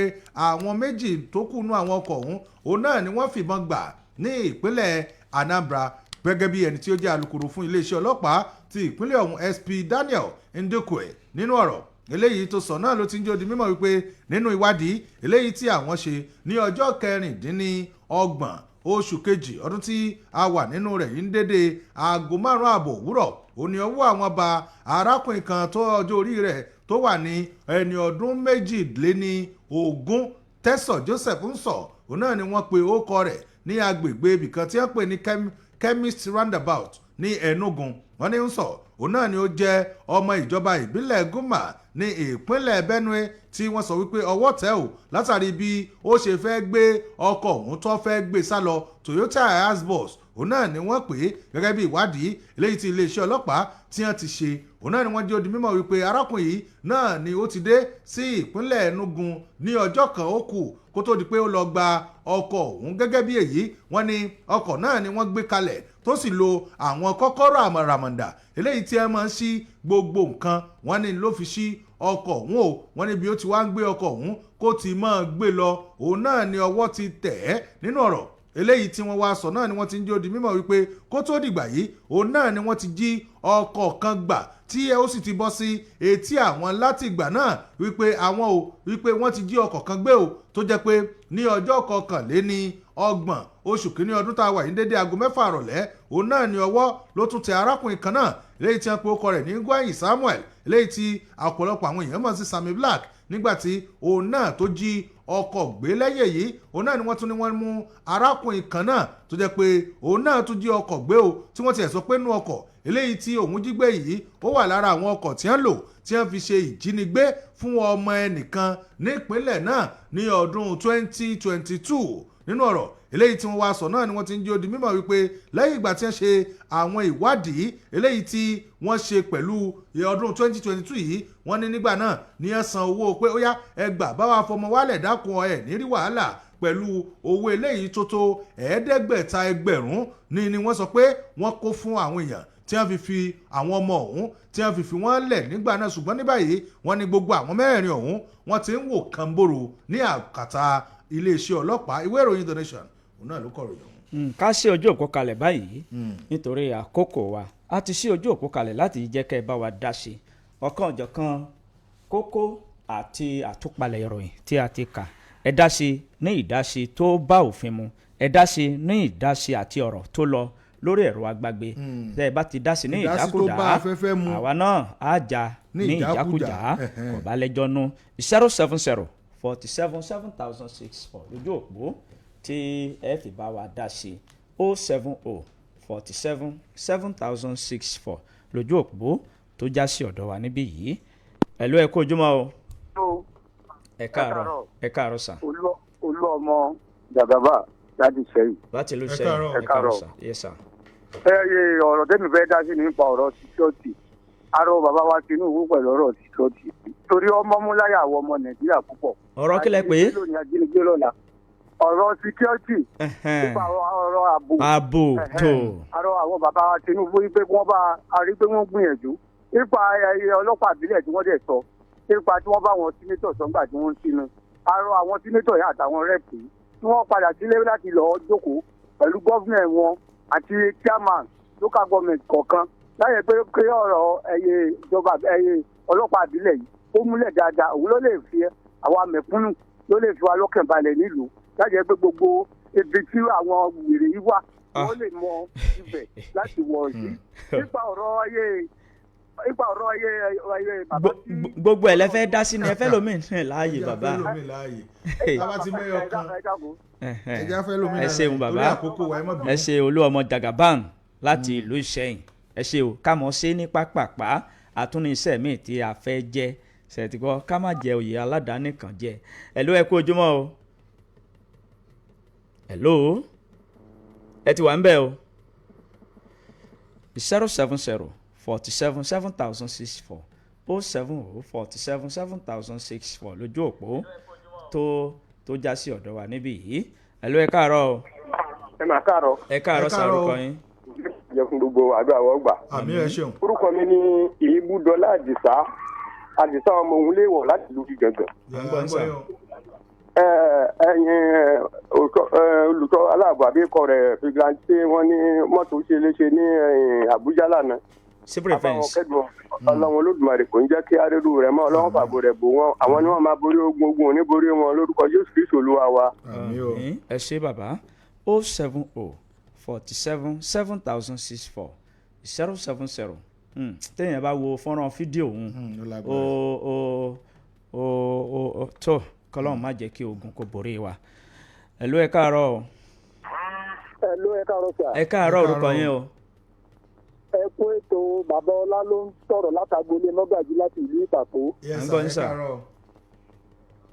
àwọn méjì tó kù nú àwọn ọkọ̀ ọ̀hún òun náà ni wọ́n fìbọn gbà ní ìpínlẹ̀ Anambra. Gẹ́gẹ́ bí ẹni tí ó jẹ́ alukoro fún iléeṣẹ́ ọlọ́pàá ti ìpínlẹ̀ ọ̀hún, SP Daniel Ndukwe, nínú ọ̀rọ̀ eléyìí tó sọ náà ló ti ń jẹ́ ó di mímọ̀ wípé nínú ìwádìí eléyìí tí àwọn ṣe ní ọjọ́ 26 oṣù kejì ọdún tí a wà nínú rẹ̀ yìí, ń dédé aago 5:30 òwúrọ̀, ó ní ọwọ́ àwọn ba arákùnrin kan tó ọjọ́ orí rẹ̀ tó wà ní ẹni ọdún 22, Tẹ́sọ̀ Joseph ń sọ òun náà ni wọ́n pe orúkọ rẹ̀ ní agbègbè ibìkan tí wọ́n pè ní Chemist Roundabout ní Enugu. Wọ́n ní ń sọ òun náà ni ó jẹ́ ọmọ ìjọba ìbílẹ̀ Guma ní ìpínlẹ̀ Benue, tí wọ́n sọ wípé ọwọ́ tẹ̀ ò látàrí bí ó ṣe fẹ́ gbé ọkọ̀ òun tó fẹ́ gbé sá lọ. Toyota Hiace bus òun náà ni wọ́n pè é. Gẹ́gẹ́ bí ìwádìí eléyìí tí iléeṣẹ́ ọlọ́pàá tí wọ́n ti ṣe, òun náà ni wọ́n jẹ́ ó di mímọ̀ wípé arákùnrin yìí náà ni ó ti dé sí ìpínlẹ̀ Enugu ní ọjọ́ kan ó kù kó tó di pé ó lọ gba ọkọ̀ òun. Gẹ́gẹ́ bí èyí, wọ́n ní ọkọ̀ náà ni wọ́n gbé kalẹ̀, tó sì lo àwọn kọ́kọ́rọ́ àmọ̀ràmọ̀dà eléyìí tí ẹ máa ń ṣí gbogbo nǹkan, wọ́n ní ló fi ṣí ọkọ̀ ọ̀hún o. Wọ́n ní bí ó ti wá ń gbé ọkọ̀ ọ̀hún kó ti máa gbé lọ, òun náà ni ọwọ́ ti tẹ̀ ẹ́. Nínú ọ̀rọ̀ eléyìí tí wọ́n wá sọ náà ni wọ́n ti ń jó di mímọ̀ wípé kó tó dìgbà yìí, òun náà ni wọ́n ti jí ọkọ̀ kan gbà, tí ó sì ti bọ́ sí etí àwọn láti ìgbà náà wípé àwọn o wípé wọ́n ti jí ọkọ̀ kan gbé o, tó jẹ́ pé ní ọjọ́ 31 oṣù kínní ọdún tá a wà yìí, dédé aago 6 àrọ̀lẹ́, òun náà ni ọwọ́ ló tún tẹ arákùnrin kan náà léyìí tí wọ́n pe orúkọ rẹ̀ ní Gwayin Samuel, léyìí tí ọ̀pọ̀lọpọ̀ àwọn èèyàn mọ̀ sí Sammy Black, nígbà tí òun náà tó jí ọkọ̀ gbé. Lẹ́yìn èyí, òun náà ni wọ́n tún ní wọ́n mú arákùnrin kan náà tó jẹ́ pé òun náà tún jí ọkọ̀ gbé o, tí wọ́n ti ẹ̀ sọ pé nú ọkọ̀ eléyìí tí òun jí gbé yìí, ó wà lára àwọn ọkọ̀ tí wọ́n lò tí wọ́n fi ṣe ìjínigbé fún ọmọ ẹnìkan nípínlẹ̀ náà ní ọdún 2022. Nínú ọ̀rọ̀ eléyìí tí wọ́n wá sọ náà ni wọ́n ti ń jẹ́ ó di mímọ̀ wípé lẹ́yìn ìgbà tí wọ́n ṣe àwọn ìwádìí eléyìí tí wọ́n ṣe pẹ̀lú ọdún 2022 yìí, wọ́n ní nígbà náà ní ẹ san owó pé ó yá, ẹ gbà bá wa fọmọ wálẹ̀, dákun, ẹ̀ ní rí wàhálà, pẹ̀lú owó eléyìí tó tó 500,000 ní wọ́n sọ pé wọ́n kó fún àwọn èèyàn tí wọ́n fi fi àwọn ọmọ ọ̀hún, tí wọ́n fi fi wọ́n lẹ̀ nígbà náà. Ṣùgbọ́n ní báyìí, wọ́n ní gbogbo àwọn mẹ́rẹ̀ẹ̀rin ọ̀hún, wọ́n ti ń wò kànbòrò ní àkàtà iléeṣẹ́ ọlọ́pàá. Ìwé ìròyìn The Nation òun náà ló kọ ìròyìn ọ̀hún. Ká ṣí ojú òpó kalẹ̀ báyìí nítorí àkókò wa. A ti ṣí ojú òpó kalẹ̀ láti jẹ́ kẹ́ ẹ bá wa dá sí i ọ̀kan ọ̀jọ̀kan kókó àti àtúpalẹ̀ ìròyìn tí a ti kà. Ẹ dá sí i ní ìdásí tó bá òfin mu, ẹ dá sí i ní ìdásí àti ọ̀rọ̀ tó lọ lórí ẹ̀rọ agbágbé. Tẹ́ ẹ bá ti dá sí i ní Ìdásí tó ìdákúdá, bá afẹ́fẹ́ mu. àwa náà á já Ní ní ìjákújá. ìjákújá. Kò bá lẹ́jọ́ nú. 070 47 7064 lójú òpó tí ẹ fi bá wa dá sí. 070 47 7064 lójú òpó tó já sí ọ̀dọ̀ wa níbí yìí. Ẹ̀lú, ẹ kú ojúmọ́ o. Ẹ káàárọ̀. Káàárọ̀. Ẹ káàárọ̀ sà. Olú ọmọ Jàgàbá láti Ìṣẹ́yìn. Láti ìlú Ẹ Ìṣẹ́yìn. káàárọ̀. Ẹ káàárọ̀ sà, yes sà. Ẹ ẹ, ọ̀rọ̀ tẹ́mi fẹ́ dá sí nípa ọ̀rọ̀ security. Arọ bàbá wa Tinubu pẹ̀lú ọ̀rọ̀ security, torí ọmọ mú láyà àwọn ọmọ Nàìjíríà púpọ̀. Ọ̀rọ̀ kílẹ̀ pé? Ajínigbé lónìí, ajínigbé lọ́la. Ọ̀rọ̀ security, nípa ọ̀rọ̀ ààbò. Ààbò tó. Arọ àwọn bàbá wa Tinubu wípé wọ́n bá a rí pé wọ́n gbìyànjú nípa ẹyẹ ọlọ́pàá ìbílẹ̀ tí wọ́n dẹ̀ sọ, nípa tí wọ́n bá àwọn senator sọ́ngbà tí wọ́n ń sínú. Arọ àwọn senator yìí àtàwọn rep yìí tí wọ́n padà sílé láti lọ́ọ́ jókòó pẹ̀lú governor wọn àti chairman local government kọ̀ọ̀kan, láyé pé kí ọ̀rọ̀ ẹyẹ ìjọba ẹyẹ ọlọ́pàá ìbílẹ̀ yìí ó múlẹ̀ dáadáa. Òun ló lè fi àwa mẹ̀kúnnù, ló lè fi wa lọ́kàn balẹ̀ nílùú, láti jẹ́ pé gbogbo ibi tí àwọn wèrè yìí wà, wọ́n lè mọ ibẹ̀ láti wọ̀ sí. Nípa ọ̀rọ̀ ayé bàbá tí. Gbogbo ẹ̀ lẹ fẹ́ dá sí ni ẹ fẹ́ lómi láàyè Ẹja bàbá. fẹ́ lómi láàyè. Tá bá ti mẹ́yọ kan, Ẹ dákun. ẹja fẹ́ lómi Ẹ láàyè. ṣeun bàbá. Torí àkókò wa, ẹ má bínú. Ẹ ṣe, olú ọmọ Jagaban láti ìlú Ìṣẹ̀yìn, ẹ ṣe o. Ká mọ̀ ṣe ní pápápá, àtúní iṣẹ́ míì tí a fẹ́ jẹ́ ṣètìkọ́, ká má jẹ oyè aládàáni kan jẹ. Ẹ̀ló, ẹ kú ojúmọ́ o. Ẹ̀ló, ẹ ti wà ń bẹ̀ o. 070 47 7064, 070 47 7064 lójú òpó tó já sí ọ̀dọ̀ wa níbí yìí. Ẹ̀ló, ẹ káàárọ̀ o. Ẹ máa káàárọ̀. Ẹ káàárọ̀ Ẹ sà. káàárọ̀ o. Orúkọ yín? Jẹ́ fún gbogbo àdúrà wọ́n gbà. Àmín, ẹ ṣeun. Orúkọ mi ní Ìbúdọlá Àdìsá, Àdìsá ọmọ òun léèwọ̀ láti ìlú Gàngàn. À ń gbọ́ yín, sà. yín o. Ẹ ẹyin olùkọ́ aláàbò àbíkọ rẹ̀ fìgìláńtì, wọn ní mọ́tò ṣe léṣe ní Àbújá lánàá. Civil Àbáwọn defence. kẹ́dùn Ọlọ́run Olódùmarè, kò ń jẹ́ kí arérú rẹ̀ mọ́. Ọlọ́run fàbò rẹ̀ bò wọ́n, àwọn ni wọ́n máa borí ogun, ogun ò ní borí wọn lórúkọ Jésù Kristu Olúwa wa. Àmín o. Àmín. Ẹ ṣé bàbá. 070 47 7064, 070. Téèyàn bá wo fọ́nrán fídíò òun, Ó lágbára. ó ó ó ó tó. Kọ́lọ́run má jẹ́ kí ogun kó borí wa. Ẹ̀lú, ẹ káàárọ̀ o. Ẹ ló, ẹ káàárọ̀ sà. Ẹ káàárọ̀. Ẹ Orúkọ káàárọ̀. yín o? Ẹ kú ètò. Bàbá Ọlá ló ń sọ̀rọ̀ látàgbolé Mọ́gàjí láti ìlú Ìpàkó. Yes, À ń sir, gbọ́ yín, ẹ sà. káàárọ̀.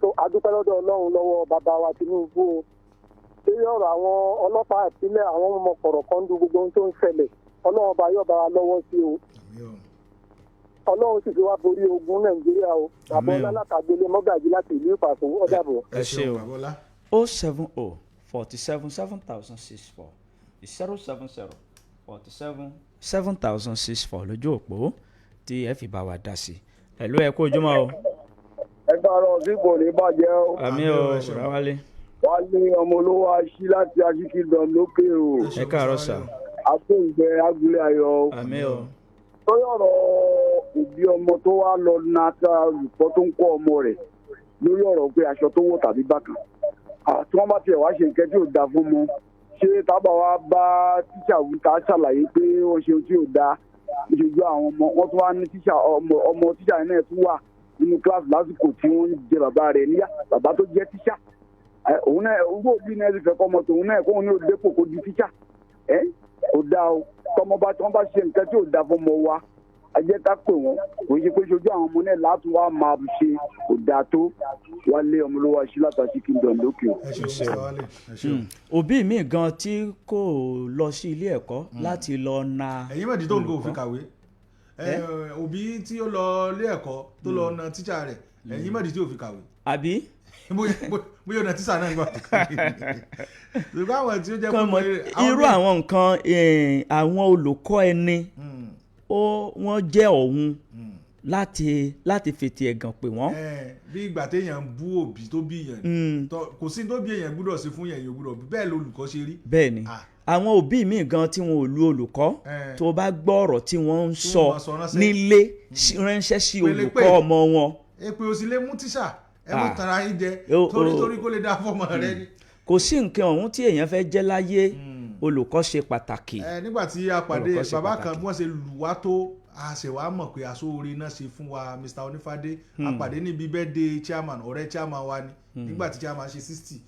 Tó adúpẹ́ lọ́dọ̀ Ọlọ́run lọ́wọ́ bàbá wa Tinubu o, lórí ọ̀rọ̀ àwọn ọlọ́pàá ìpínlẹ̀, àwọn ọmọ kọ̀rọ̀ kan dún gbogbo ohun tó ń ṣẹlẹ̀. Ọlọ́run ọba yóò bá wa lọ́wọ́ sí o. Àmín o. Ọlọ́run sì fi wá borí ogun Nàìjíríà o. Bàbá Àmín o. Ọlá látàgbolé Mọ́gàjí láti ìlú Ìpàkó. Ó dàbọ̀. Ẹ Ẹ ṣé ṣeun o. bàbá Ọlá. 070 47 7064, 070 47 7064 lójú òpó tí ẹ fi bá wa dá sí. Ẹ̀lú, ẹ kú ojúmọ́ o. Ẹ káàárọ̀ sí, kò ní bàjẹ́ o. Àmín o. Àmín o, ẹ ṣeun. Ráwálé. Wálé ọmọ olówó aṣí láti Aṣíkìdán lókè o. Ẹ ṣeun, Ẹ káàárọ̀ Mr. sà. Wálé o. Agbóǹgbẹ agúlé ayọ̀. Àmín o. Lórí ọ̀rọ̀ òbí ọmọ tó wá lọ nata olùkọ́ tó ń kọ́ ọmọ rẹ̀ lórí ọ̀rọ̀ pé aṣọ tó wọ̀ tàbí bákan, tí wọ́n bá tiẹ̀ wá ṣe nǹkan tí ò dáa fún mọ, ṣé tábà wá bá tíṣà wí, tá a ṣàlàyé pé ó ṣe ohun tí ò dáa níṣojú àwọn ọmọ, wọ́n tún wá ní tíṣà ọmọ, ọmọ tíṣà yẹn náà tún wà nínú kíláàsì lásìkò tí wọ́n ń jẹ bàbá rẹ̀ níyà, bàbá tó jẹ́ tíṣà. Òun náà owó òbí náà sì fẹ́ kọ́ ọmọ tòun náà kóun ní òdepò kó di tíṣà. Ẹ kò dáa o. Tọmọ bá tí wọ́n bá ṣe nǹkan tí ò dáa fún ọmọ wa, ẹ jẹ́ ká pè wọ́n. Kò ń ṣe pé ṣojú àwọn ọmọ náà látún wá máa ṣe, kò dáa tó. Wálé ọmọlúwa ṣí látàṣí kingdom lókè o. Ẹ ṣeun, Mr. Wálé, ẹ ṣeun. Òbí mi gan tí kò lọ sí ilé ẹ̀kọ́ láti lọ na Ẹ̀yin mọ̀dí tó ń go òfin kàwé. Ẹ, òbí tí ó lọ ilé ẹ̀kọ́ tó lọ na tíṣà rẹ̀, ẹ̀yin mọ̀dí tí ò fi kàwé. Àbí? Bóyá ọ̀nà tíṣà náà gbà tó kàwé, ṣùgbọ́n àwọn tí ó jẹ́ Kàn mọ̀ irú àwọn nǹkan, àwọn olùkọ́ ẹni ó wọ́n jẹ́ ọ̀hún. láti fètè ẹ̀gàn pè wọ́n. Ẹ, bí ìgbà téèyàn ń bú òbí tó bí yẹn, kò sí tó bí èèyàn gbúdọ̀ sí fún yẹn, yóò gbúdọ̀ bí bẹ́ẹ̀ lolùkọ́ ṣe rí. Bẹ́ẹ̀ ni. Ah. Àwọn òbí mi gan tí wọn ò lu olùkọ́, tó bá gbọ́ ọ̀rọ̀ tí wọ́n ń Tí sọ wọ́n máa sọ ránṣẹ́. nílé ránṣẹ́ sí Pélépè. olùkọ́ ọmọ wọn. Èpè ò sì lè mú tíṣà ẹ mú Ah. tara yín jẹ, torí torí kó lè dá fọmọ rẹ ni. Kò sí nǹkan ọ̀hún tí èèyàn fẹ́ jẹ́ láyé, olùkọ́ ṣe pàtàkì. Ẹ, nígbà tí a pàdé Olùkọ́ ṣe bàbá kan, pàtàkì. bí wọ́n ṣe lù wá tó, a ṣe wá mọ̀ pé aṣóore náà ṣe fún wa. Mr Onífádé, a pàdé níbi birthday chairman, ọ̀rẹ́ chairman wa ni. Nígbà tí chairman ṣe 60,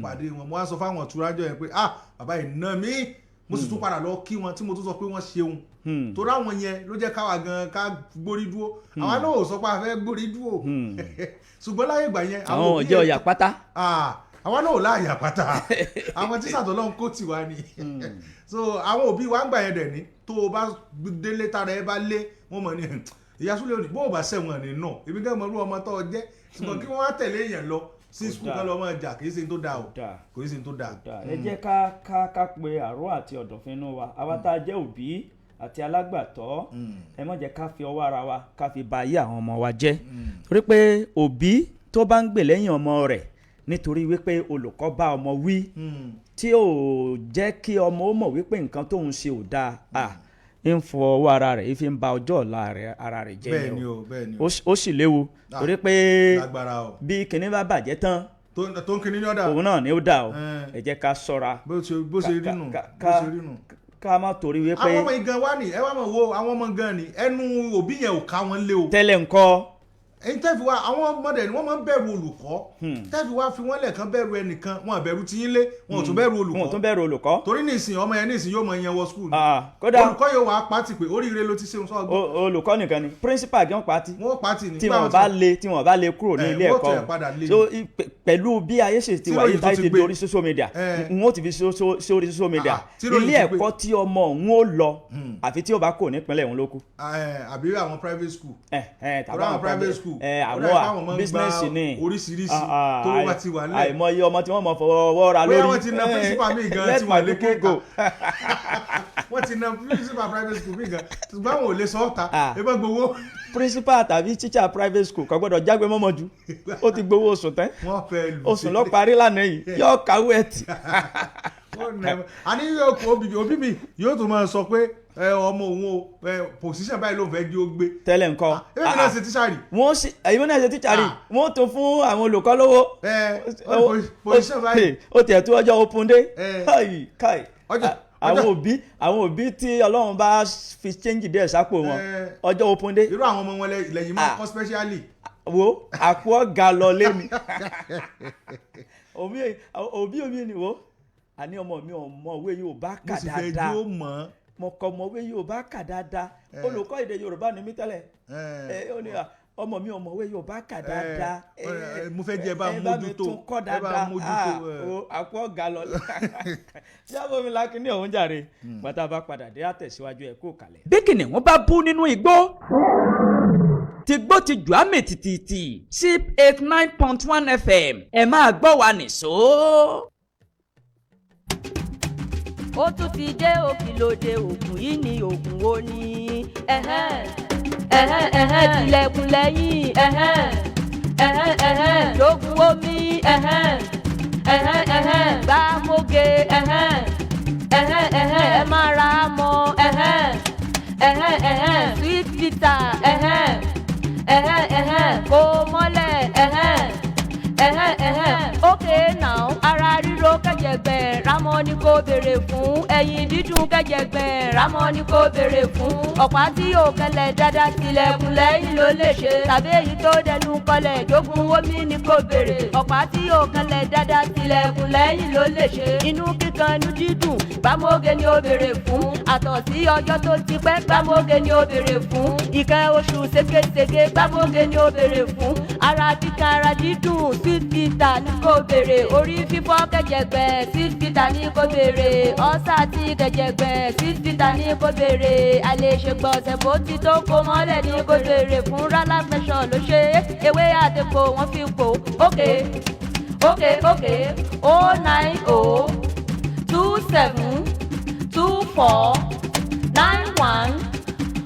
pàdé wọn, mo wá sọ fáwọn ìtura jọ yẹn pé, "Ah, bàbá yìí ná mi." Mo sì tún padà lọ kí wọn, tí mo tún sọ pé wọ́n ṣeun, torí àwọn yẹn ló jẹ́ káwa gan ká gbórí dúró. Àwa náà ò sọ pé a fẹ́ gbórí dúró, ṣùgbọ́n láyé ìgbà yẹn, Àwọn òbí ọ̀jẹ̀ ọ̀yà pátá. Ah, àwa náà ò láàyè àpáta, àwọn tíṣà tó lọ́n kó tiwa ni. So àwọn òbí wa ń gbà yẹn dẹ̀ ní tó o bá délé, tára ẹ bá lé wọn mọ̀ ní ìyá súlẹ̀ òní bó o bá sẹ̀wọ̀n ní náà, èmi gẹ́gẹ́ mọ̀ irú ọmọ tó o jẹ́. Ṣùgbọ́n kí wọ́n wá tẹ̀lé èèyàn lọ sí school dáa. kan lọ́ mọ̀ jà, kì í ṣe tó dáa o. Dáa. Kì í ṣe tó dáa. Dáa. Ẹ jẹ́ ká pe àrò àti ọ̀dọ̀fin inú wa, àwa tá a jẹ́ òbí àti alágbàtọ́, ẹ má jẹ́ ká fi ọwọ́ ara wa ká fi ba ayé àwọn ọmọ wa jẹ́, torí pé òbí tó bá ń gbè lẹ́yìn ọmọ rẹ̀ nítorí wípé olùkọ́ bá ọmọ wí, tí ò jẹ́ kí ọmọ ó mọ̀ wípé nǹkan tóun ṣe ò dáa, à ń fọ ọwọ́ ara rẹ̀ fi ń ba ọjọ́ ọ̀la ara rẹ̀ jẹ́ Bẹ́ẹ̀ ni ni o. o, bẹ́ẹ̀ ni o. Ó sì léwu, Ah, torí pé lágbára o. bí kinní bá bàjẹ́ tán, tó ń kinní ní ọ̀dà. òun náà ni ó dà o. Eh. Ẹ jẹ́ ká ṣọ́ra. Bó ṣe rí nù, bó ṣe rí nù. Ká má torí wípé Àwọn ọmọ yìí gan wá ní, ẹ wá mọ̀ wo àwọn ọmọ gan ni ẹnu òbí yẹn ò ká wọn lé o. Tẹ́lẹ̀ ńkọ́? Ẹ̀yin tẹ́fi wá, àwọn ọmọdé ni wọ́n máa ń bẹ̀rù olùkọ́. Tẹ́fi wá fi wọ́n lẹ̀kan bẹ̀rù ẹnìkan, wọn ò bẹ̀rù tiyín lé, wọn ò tún bẹ̀rù Wọn ò tún olùkọ́. bẹ̀rù olùkọ́. Torí nísìnyí, ọmọ yẹn nísìnyí yóò mọ ìyẹn wọ school ni. Ah, kódà Olùkọ́ yóò wá pátì pé oríire ló ti ṣe sọ ọgbọ́n. Olùkọ́ nìkan ni, principal gan pati. Wọn ó pátì ní Tí wọn bá lé, tí wọn bá lé kúrò ní Eh, ilé wọ́n ẹ̀kọ́ tẹ̀ padà lé. So pẹ̀lú bí ayé ṣe ti Tí wà yìí, ìròyìn tó táyé ti ti gbé. dorí social media, Eh. n ó ti fi sórí social media. Ah, tí ìròyìn Ilé ti gbé. ẹ̀kọ́ tí ọmọ òun ó lọ, àfi tí ó bá kò nípínlẹ̀ òun ló kù. Àbí àwọn private school. Tàbí Torí àwọn private school, ó àwọn dàbí pé àwọn máa ń gba business ni. oríṣiríṣi Ah, ah, tó bá ti wà nílẹ̀. Àìmọye ọmọ tí wọ́n mọ̀ fọwọ́ ra lórí. Bóyá wọ́n ti na principal mi gan Let tí wọ́n my lé people kéka. go. Wọ́n ti na principal private school mi gan, ṣùgbọ́n àwọn ò lè sọ ọ́ ta. Ah. Ẹ bá gbowó. Principal tàbí teacher private school kò gbọ́dọ̀ jágbe mọ́mọ́ ju, ó ti gbowó oṣù tán. Wọ́n fẹ́ lù Oṣù lọ parí lánàá yìí, yóò kàwé ẹtì. Wọ́n nà ẹ́. Àní yóò kó òbí mi yóò tún máa sọ pé ẹ, ọmọ òun o, ẹ, position báyìí ló ń fẹ́ di ó gbé. Tẹ́lẹ̀ ńkọ́? Èmi náà ṣe tíṣà rí. Wọ́n sì, èyí náà ṣe teacher rí. Ah. Wọ́n tún fún àwọn olùkọ́ lówó. Ẹ, ó ní position báyìí. Ó tiẹ̀ tó ọjọ́ open day. Eh. Káì káì. Ọjọ́ Àwọn òbí tí Ọlọ́run bá fi change díẹ̀ sápò wọn, Eh. ọjọ́ open day. Irú àwọn ọmọ wọn lẹ́yìn máa Ah. kọ́ specially. Wo àpò ọ̀gá lọ lé mi, òbí omi ni wo àní ọmọ mi ò mọ̀wé Yorùbá Mo kà sì fẹ́ dáadáa. jó mọ́. Mo kọ́ mọ̀wé Yorùbá kà dáadáa. Eh. Olùkọ́ èdè Yorùbá ni mí tẹ́lẹ̀. Eh. Ẹ, ó ní, à, ọmọ mi ò mọ̀wé Yorùbá kà dáadáa. Mo fẹ́ jẹ́ ẹ bá Ẹ bá mi mójútó, tún kọ́ ẹ bá dáadáa. mójútó, Ah, eh. o, àpò ọ̀gá lọ yàgò mi lákínní ọ̀hún jàre. Bàtà bá padà dé, àtẹ̀síwájú ẹ̀ kó kalẹ̀. Bí kìnìún bá bú nínú igbó, ti gbó ti jù á mì tìtìtì. Sip 89.1 FM, ẹ máa gbọ́ wa nìṣó. Ó tún ti dé òkìlóde, ògùn yìí ni ògùn wo ni. Ẹ̀hẹ́n, ẹ̀hẹ́n, ẹ̀hẹ́n, tilẹ̀kùn lẹ́yìn. Ẹ̀hẹ́n, ẹ̀hẹ́n, ẹ̀hẹ́n, jogun omi. Ẹ̀hẹ́n, ẹ̀hẹ́n, ẹ̀hẹ́n, gbàmóge. Ẹ̀hẹ́n, ẹ̀hẹ́n, ẹ̀hẹ́n, ẹ má ra mọ́. Ẹ̀hẹ́n, ẹ̀hẹ́n, ẹ̀hẹ́n, sweet bitter. Ẹ̀hẹ́n, ẹ̀hẹ́n, ẹ̀hẹ́n, kò mọ́lẹ̀. Ẹ̀hẹ́n, ẹ̀hẹ́n, ẹ̀hẹ́n, okay now. Ara ríro kẹ̀jẹ̀gbẹ̀, rámọ́ ni kò béèrè fún. Ẹ̀yìn dídùn kẹ̀jẹ̀gbẹ̀, rámọ́ ni kò béèrè fún. Ọ̀pá tí yóò kẹlẹ̀ dáadáa, tilẹ̀kùn lẹ́yìn ló lè ṣe, tàbí èyí tó dẹnu kọlẹ̀, jogun omi ni kò béèrè. Ọ̀pá tí yóò kẹlẹ̀ dáadáa, tilẹ̀kùn lẹ́yìn ló lè ṣe. Inú kíkan, inú dídùn, gbàmóge ni ó béèrè fún. Àtọ̀sí ọjọ́ tó ti pẹ́, gbàmóge ni ó béèrè fún. Ìkẹ́ oṣù ségesège, gbàmóge ni ó béèrè fún. Ara kíkan, ara dídùn, sweet bitter ni kò béèrè. Orí fífọ́ kẹ̀jẹ̀gbẹ̀, sweet bitter ni kò béèrè. Ọ́sà tí kẹ̀jẹ̀gbẹ̀, sweet bitter ni kò béèrè. Àlèṣe gbọ̀nsẹ̀ bó ti tó, kó mọ́lẹ̀ ni kò béèrè fún. Rálá pressure ló ṣe é, ewé àtẹ̀kọ́ wọ́n fi pò. Okay,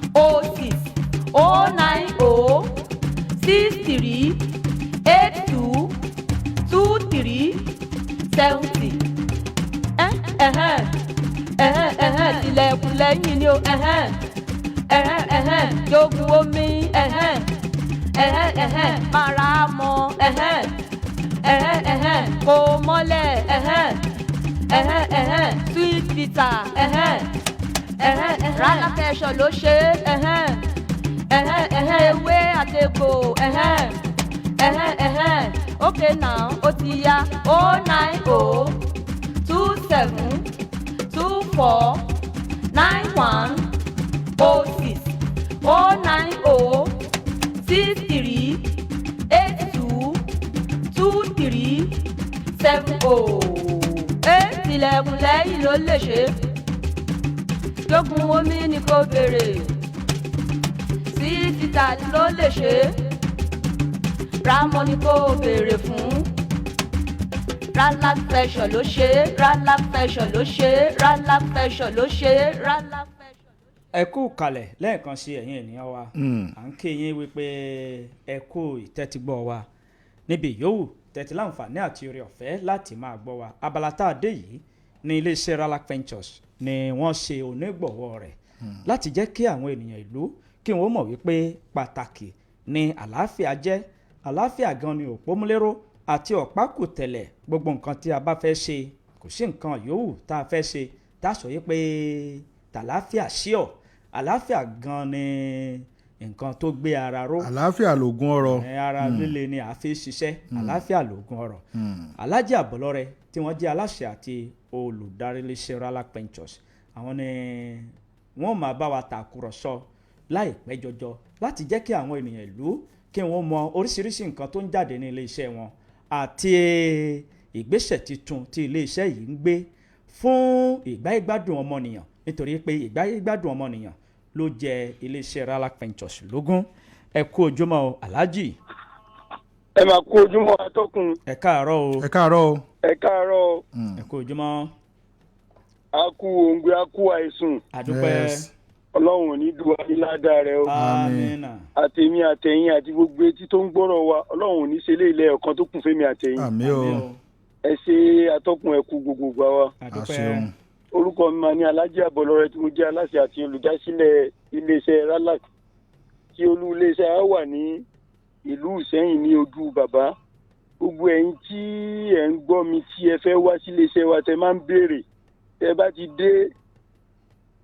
09027249106, 090. 63 82 23 70. Ẹ̀hẹ́n ẹ̀hẹ́n ẹ̀hẹ́n, tilẹ̀kùn lẹ́yìn ni o. Ẹ̀hẹ́n ẹ̀hẹ́n ẹ̀hẹ́n, jogun omi. Ẹ̀hẹ́n ẹ̀hẹ́n ẹ̀hẹ́n, mara mọ́. Ẹ̀hẹ́n ẹ̀hẹ́n ẹ̀hẹ́n, kò mọ́lẹ̀. Ẹ̀hẹ́n ẹ̀hẹ́n ẹ̀hẹ́n, sweet bitter. Ẹ̀hẹ́n ẹ̀hẹ́n ẹ̀hẹ́n, rálá fẹsọ̀ ló ṣe é. Ẹ̀hẹ́n ẹ̀hẹ́n ẹ̀hẹ́n, ewé àtegbò. Ẹ̀hẹ́n ẹ̀hẹ́n ẹ̀hẹ́n, okay now, ó ti yá. 090 27 24 91 06, 090 63 82 23 70. Ẹ tilẹ̀kùn lẹ́yìn ló lè ṣe é, jogun omi ni kò béèrè sí, títà ló lè ṣe é, rámọ ni kò béèrè fún. Rálá fashion ló ṣe é, Rálá fashion ló ṣe é, Rálá fashion ló ṣe é, Rálá fashion. Ẹ kú kalẹ̀ lẹ́ẹ̀kan sí, ẹ̀yin ènìyàn wa. À ń kí yín wípé ẹ kú ìtẹ́tígbọ́ wa níbi ìyówù tẹ́tí láǹfààní àti oore ọ̀fẹ́ láti máa gbọ́ wa. Abala tá a dé yìí ní iléeṣẹ́ Ralac Ventures ni wọ́n ṣe onígbọ̀wọ́ rẹ̀ láti jẹ́ kí àwọn ènìyàn ìlú kí wọ́n mọ̀ wípé pàtàkì ni àlàáfíà jẹ́. Àlàáfíà gan ni òpómúléró àti ọ̀pákùtẹ̀lẹ̀ gbogbo nǹkan tí a bá fẹ́ ṣe. Kò sí nǹkan yòówù tá a fẹ́ ṣe tá a sọ yìí pé tàlàáfíà sí ọ. Àlàáfíà gan ni nǹkan tó gbé ara ró. Àlàáfíà lògùn ọrọ̀. Ẹ, ara líle ni a fi ṣiṣẹ́. Àlàáfíà lògùn ọrọ̀. Alhaji Àbọ̀lọ́rẹ tí wọ́n jẹ́ aláṣẹ àti olùdarí iléeṣẹ́ Ralac Ventures, àwọn ni wọ́n máa bá wa tàkùrọ̀sọ láìpẹ́ jọjọ láti jẹ́ kí àwọn ènìyàn ìlú kí wọ́n mọ oríṣiríṣi nǹkan tó ń jáde ní iléeṣẹ́ wọn àti ìgbésẹ̀ tuntun tí iléeṣẹ́ yìí ń gbé fún ìgbáyégbádùn ọmọnìyàn, nítorí pé ìgbáyégbádùn ọmọnìyàn ló jẹ iléeṣẹ́ Ralac Ventures lógún. Ẹ kú ojúmọ́ o, Alhaji. Ẹ máa kú ojúmọ́, atọ́kùn. Ẹ káàárọ̀ o. Ẹ káàárọ̀ o. Ẹ káàárọ̀ o. Ẹ kú ojúmọ́. A kú òǹgbẹ, a kú àìsùn. Àdúpẹ́. Yes. Ọlọ́run ò ní dùn wá ní ládàá rẹ o. Amínà. Àtèmi àtẹ̀yìn àti gbogbo etí tó ń gbọ́rọ̀ wa, Ọlọ́run ò ní ṣe léèlé ọ̀kan tó kún fẹ́mi àtẹ̀yìn. Àmín o. Àmín o. Ẹ ṣe, atọ́kùn, ẹ kú gbogbo gbà wa. Àdúpẹ́. Àṣeun. Orúkọ mi máa ní Alhaji Àbọ̀lọ́rẹ, tí mo jẹ́ aláṣẹ àti olùdásílẹ̀ iléeṣẹ́ Ralac, tí olú iléeṣẹ́ á wà ní ìlú Ìsẹ́yìn ní ojú bàbá. Gbogbo ẹ̀yin tí ẹ̀ ń gbọ́ mi, tí ẹ fẹ́ wá sí iléeṣẹ́ wa, tẹ máa ń béèrè, tẹ bá ti dé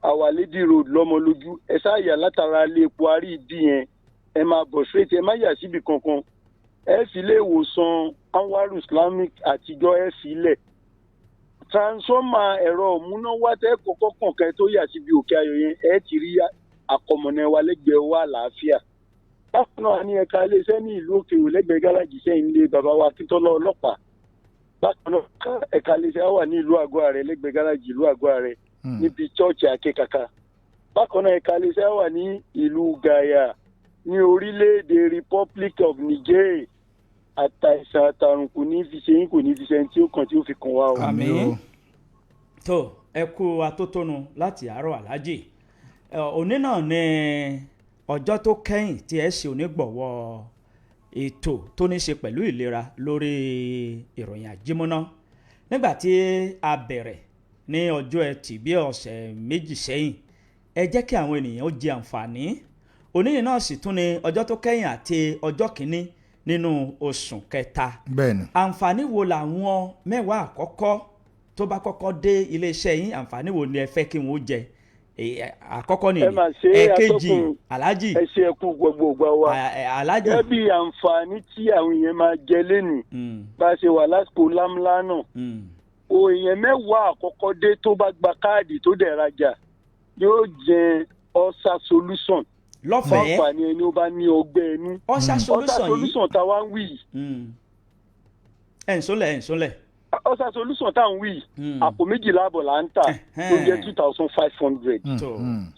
Our Lady Road lọ́mọlójú, ẹ sáàyà látara ilé epo àrí ìdí yẹn, ẹ máa bọ̀ straight, ẹ má yà síbi kankan. Ẹ fi ilé ìwòsàn Anwaru Islamic àtijọ́, ẹ fi ilẹ̀ transformer ẹ̀rọ òmúnáwá tẹ́ kọ́kọ́ kàn kẹ́ tó yà síbi òkè ayọ̀ yẹn, ẹ ti rí àkọmọ̀nà wa lẹ́gbẹ̀ẹ́ wa àlàáfíà. Bákan náà, a ní ẹ̀ka iléeṣẹ́ ní ìlú Òkèwò lẹ́gbẹ̀ẹ́ gáràjì sẹ́yìn ilé bàbá wa Akíntọ́lá ọlọ́pàá. Bákan náà, ẹ̀ka iléeṣẹ́ wa wà ní ìlú Àgọ́ Ààrẹ lẹ́gbẹ̀ẹ́ gáràjì ìlú Àgọ́ Ààrẹ níbi chọ́ọ̀chì Akékaka. Bákan náà, ẹ̀ka iléeṣẹ́ wa wà ní ìlú Gàyà ní orílẹ̀-èdè Republic of Niger. Àtàìsàn àtàrùn kò ní fi ṣe yín, kò ní fi ṣe ẹni tí ó kàn tí ó fi kàn wá o. Àmín. O. Tó, ẹ kú atótónu láti àárọ̀, Aláàjì. Ẹ, òní náà ni ọjọ́ tó kẹ́yìn tí ẹ ṣe onígbọ̀wọ́ ètò tó ní ṣe pẹ̀lú ìlera lórí ìròyìn àjímúná. Nígbà tí a bẹ̀rẹ̀ ní ọjọ́ Ẹtì bí ọ̀sẹ̀ 2 sẹ́yìn, ẹ jẹ́ kí àwọn ènìyàn ó jẹ àǹfààní. Òní yìí náà sì tún ni ọjọ́ tó kẹ́yìn àti ọjọ́ kìíní nínú oṣù kẹta. Bẹ́ẹ̀ni. Àǹfààní wo làwọn 10 àkọ́kọ́ tó bá kọ́kọ́ dé iléeṣẹ́ yín, àǹfààní wo ni ẹ fẹ́ kí wọ́n jẹ? Àkọ́kọ́ nìyí. Ẹ máa ṣe é, Ẹ̀kejì, atọ́kùn. Aláàjì. Ẹ ṣe, ẹ kú gbogbo ìgbà wa. Aláàjì. Gẹ́gẹ́ bí àǹfààní tí àwọn èèyàn máa jẹ lénìí, bá a ṣe wà lásìkò lámúlá náà, o èèyàn 10 àkọ́kọ́ dé tó bá gba káàdì tó dẹ̀ rajà yóò jẹ ulcer solution. Lọ́fẹ̀ẹ́? Fún àǹfààní ẹni ó bá ní ọgbẹ́ inú. Ulcer Ulcer solution yìí? solution tá a wá ń wí yìí. Ẹ̀ ń sólẹ̀, ẹ̀ ń sólẹ̀. Ulcer solution tá à ń wí yìí, àpò 12.5 là ń tà, tó jẹ́ 2,500. Tó.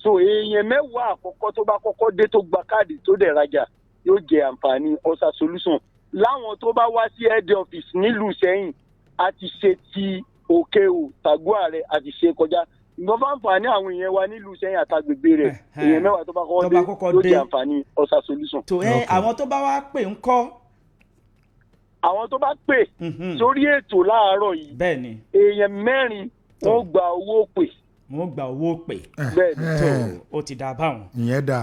So èèyàn 10 àkọ́kọ́ tó bá kọ́kọ́ dé, tó gba káàdì, tó dẹ̀ rajà, yóò jẹ àǹfààní ulcer solution. Láwọn tó bá wá sí head office nílùú Sẹ́yìn, a ti ṣe ti òkè o tàgó ààrẹ, a ti ṣe kọjá. Ìgbọ́n fáǹfààní àwọn èèyàn wa nílùú Ìṣẹ́yìn àtàgbègbè rẹ̀, èèyàn 10 tó bá kọ́kọ́ dé yóò jẹ àǹfààní ulcer solution. Tó ẹ àwọn tó bá wá pè ń kọ́. Àwọn tó bá pè sórí ètò láàárọ̀ yìí, bẹ́ẹ̀ni, èèyàn 4 wọ́n gba owó pè. Wọ́n gba owó pè. Bẹ́ẹ̀ni. Tó o ti dà báwọn. Ìyẹn dà.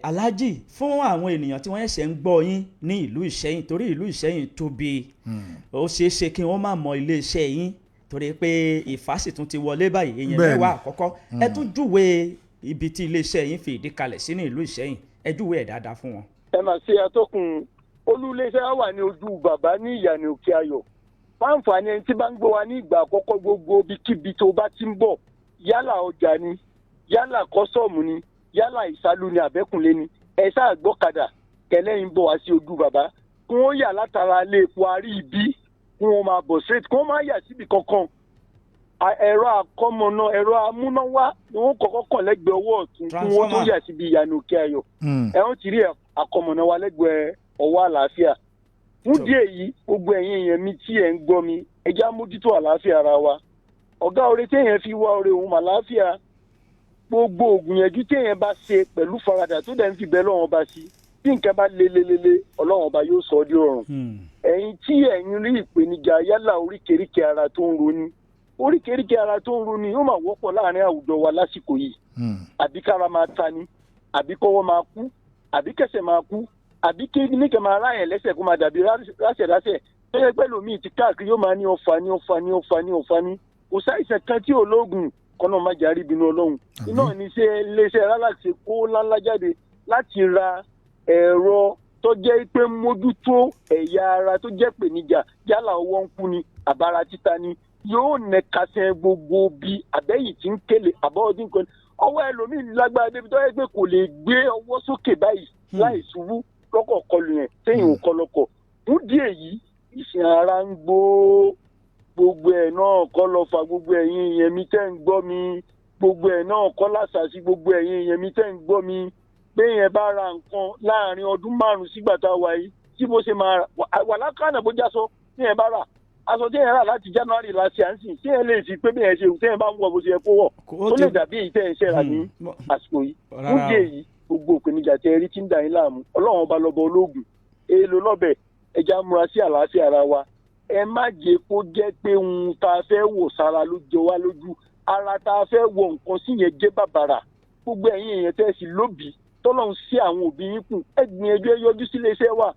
Alhaji, fún àwọn ènìyàn tí wọ́n ṣẹ̀ṣẹ̀ ń gbọ́ yín ní ìlú Ìṣẹ́yìn, torí ìlú Ìṣẹ́yìn tóbi, ó ṣeé ṣe kí wọ́n má mọ iléeṣẹ́ yín, torí pé ìfásì tún ti wọlé báyìí, èèyàn 10 àkọ́kọ́. Ẹ tún júwe ibi tí iléeṣẹ́ yín fi ìdí kalẹ̀ sí ní ìlú Ìṣẹ́yìn, ẹ júwe ẹ̀ dáadáa fún wọn. Ẹ máa ṣe atọ́kùn. Olú iléeṣẹ́ wà ní ojú bàbá ní Ìyànà Òkè Ayọ̀. Fáǹfààní ẹni tí bá ń gbọ́ wa ní ìgbà àkọ́kọ́, gbogbo ibikíbi tó bá ti ń bọ̀, yálà ọjà ni, yálà kọ́sọ̀mù ni, yálà ìsálú ni, àbẹ́kùnlé ni, ẹ sáà gbọ́kadà kẹlẹ́yìn bọ̀ wá sí ojú bàbá, kí wọ́n yà látara ilé epo àrí ibi, kí wọ́n máa bọ̀ straight, kí wọ́n máa yà síbi kankan. Ẹ̀rọ àkọ́mọ̀nà, ẹ̀rọ amúnáwá ni wọ́n kọ́kọ́ kàn lẹ́gbẹ̀ẹ́ ọwọ́ ọ̀tún kí wọ́n tó yà síbi Ìyànà Òkè Ayọ̀. Ẹ wọ́n ti rí àkọ́mọ̀nà wa lẹ́gbẹ̀ẹ́ ọwọ́ àlàáfíà. Fún díẹ̀ yìí, gbogbo ẹ̀yin èèyàn mi tí ẹ̀ ń gbọ́ mi, ẹ já mójútó àlàáfíà ara wa. Ọ̀gá oore téèyàn fi wá oore òun màláfíà. Gbogbo ògùnyẹ̀jú téèyàn bá ṣe pẹ̀lú faradà tó dẹ̀ ń fi bẹ́ẹ̀ lọ́wọ́n ọba sí, bí nǹkan bá lelelele, Ọlọ́run ọba yóò sọ ọ́ di rọrùn. Ẹ̀yin tí ẹ̀yin rí ìpèníjà yálà oríkèéríkèé ara tó ń roni, oríkèéríkèé ara tó ń roni yóò máa wọ́pọ̀ láàrin àwùjọ wa lásìkò yìí. Àbí kára máa ta ni, àbí kọ́wọ́ máa kú, àbí kẹsẹ̀ máa kú, àbí kí níkẹ́ máa ráyẹ̀ lẹ́sẹ̀ kó máa dàbí rásẹ̀rásẹ̀ tó yẹ pẹ́lú mi ti káàkiri yóò máa ní ọ̀fà ní ọ̀fà ní ọ̀fà ní ọ̀fà ní. Kò sáìsàn kan tí ológun kọ́nà má jàrí ìbínú Ọlọ́run. Iná ní ṣe iléeṣẹ́ Ralax kó ńláńlá jáde láti ra ẹ̀rọ tó jẹ́ pé mójútó ẹ̀yà ara tó jẹ́ pèníjà, yálà ọwọ́ ń kú ni, àbára títa ni, yóò nẹkasẹ̀ gbogbo bí àbẹ́yìn tí ń kélé àbọ̀wọ́ tí ń kọ́ni. Ọwọ́ ẹlòmíì lágbára débi tó yẹ pé kò lè gbé ọwọ́ sókè báyìí láì ṣubú lọ́kọ̀ kọlù yẹn téèyàn ò kọlọkọ̀. Fún díẹ̀ yìí, ìsìn ara ń gbó gbogbo ẹ̀ náà kọ́ lọ fa gbogbo ẹ̀yin èèyàn mi tẹ́ ń gbọ́ mi, gbogbo ẹ̀ náà kọ́ lásàsí gbogbo ẹ̀yin èèyàn mi tẹ́ ń gbọ́ mi. Pé yẹn bá ra nǹkan láàrin ọdún 5 sígbà tá a wà yìí, tí bó ṣe máa rà wà lákànnà bó já sọ tí yẹn bá rà aṣọ tí yẹn rà láti January láti à ń sìn, tí yẹn lè fi pé bí yẹn ṣe tí yẹn bá ń wọ̀ bó ṣe yẹ kó wọ̀, tó lè dàbí èyí tẹ́ ẹ̀ ń ṣẹ̀rà ní àsìkò yìí. Fún díẹ̀ yìí, gbogbo ìpèníjà tẹ rí tí ń dà yín láàmú, Ọlọ́run ọba lọ́bọ ológun èèlò lọ́bẹ̀, ẹja múra sí àlàáfíà ara wa. Ẹ má jẹ́ kó jẹ́ pé ohun tá a fẹ́ wò sára ló jọ wá lójú, ara tá a fẹ́ wọ nǹkan sí yẹn jẹ́ bàbàrà. Gbogbo ẹ̀yin èèyàn tẹ́ sì lóbìí tọ́lọ́run sí àwọn òbí yín kù, ẹ gbìyànjú ẹ yọjú sílé iṣẹ́ wa.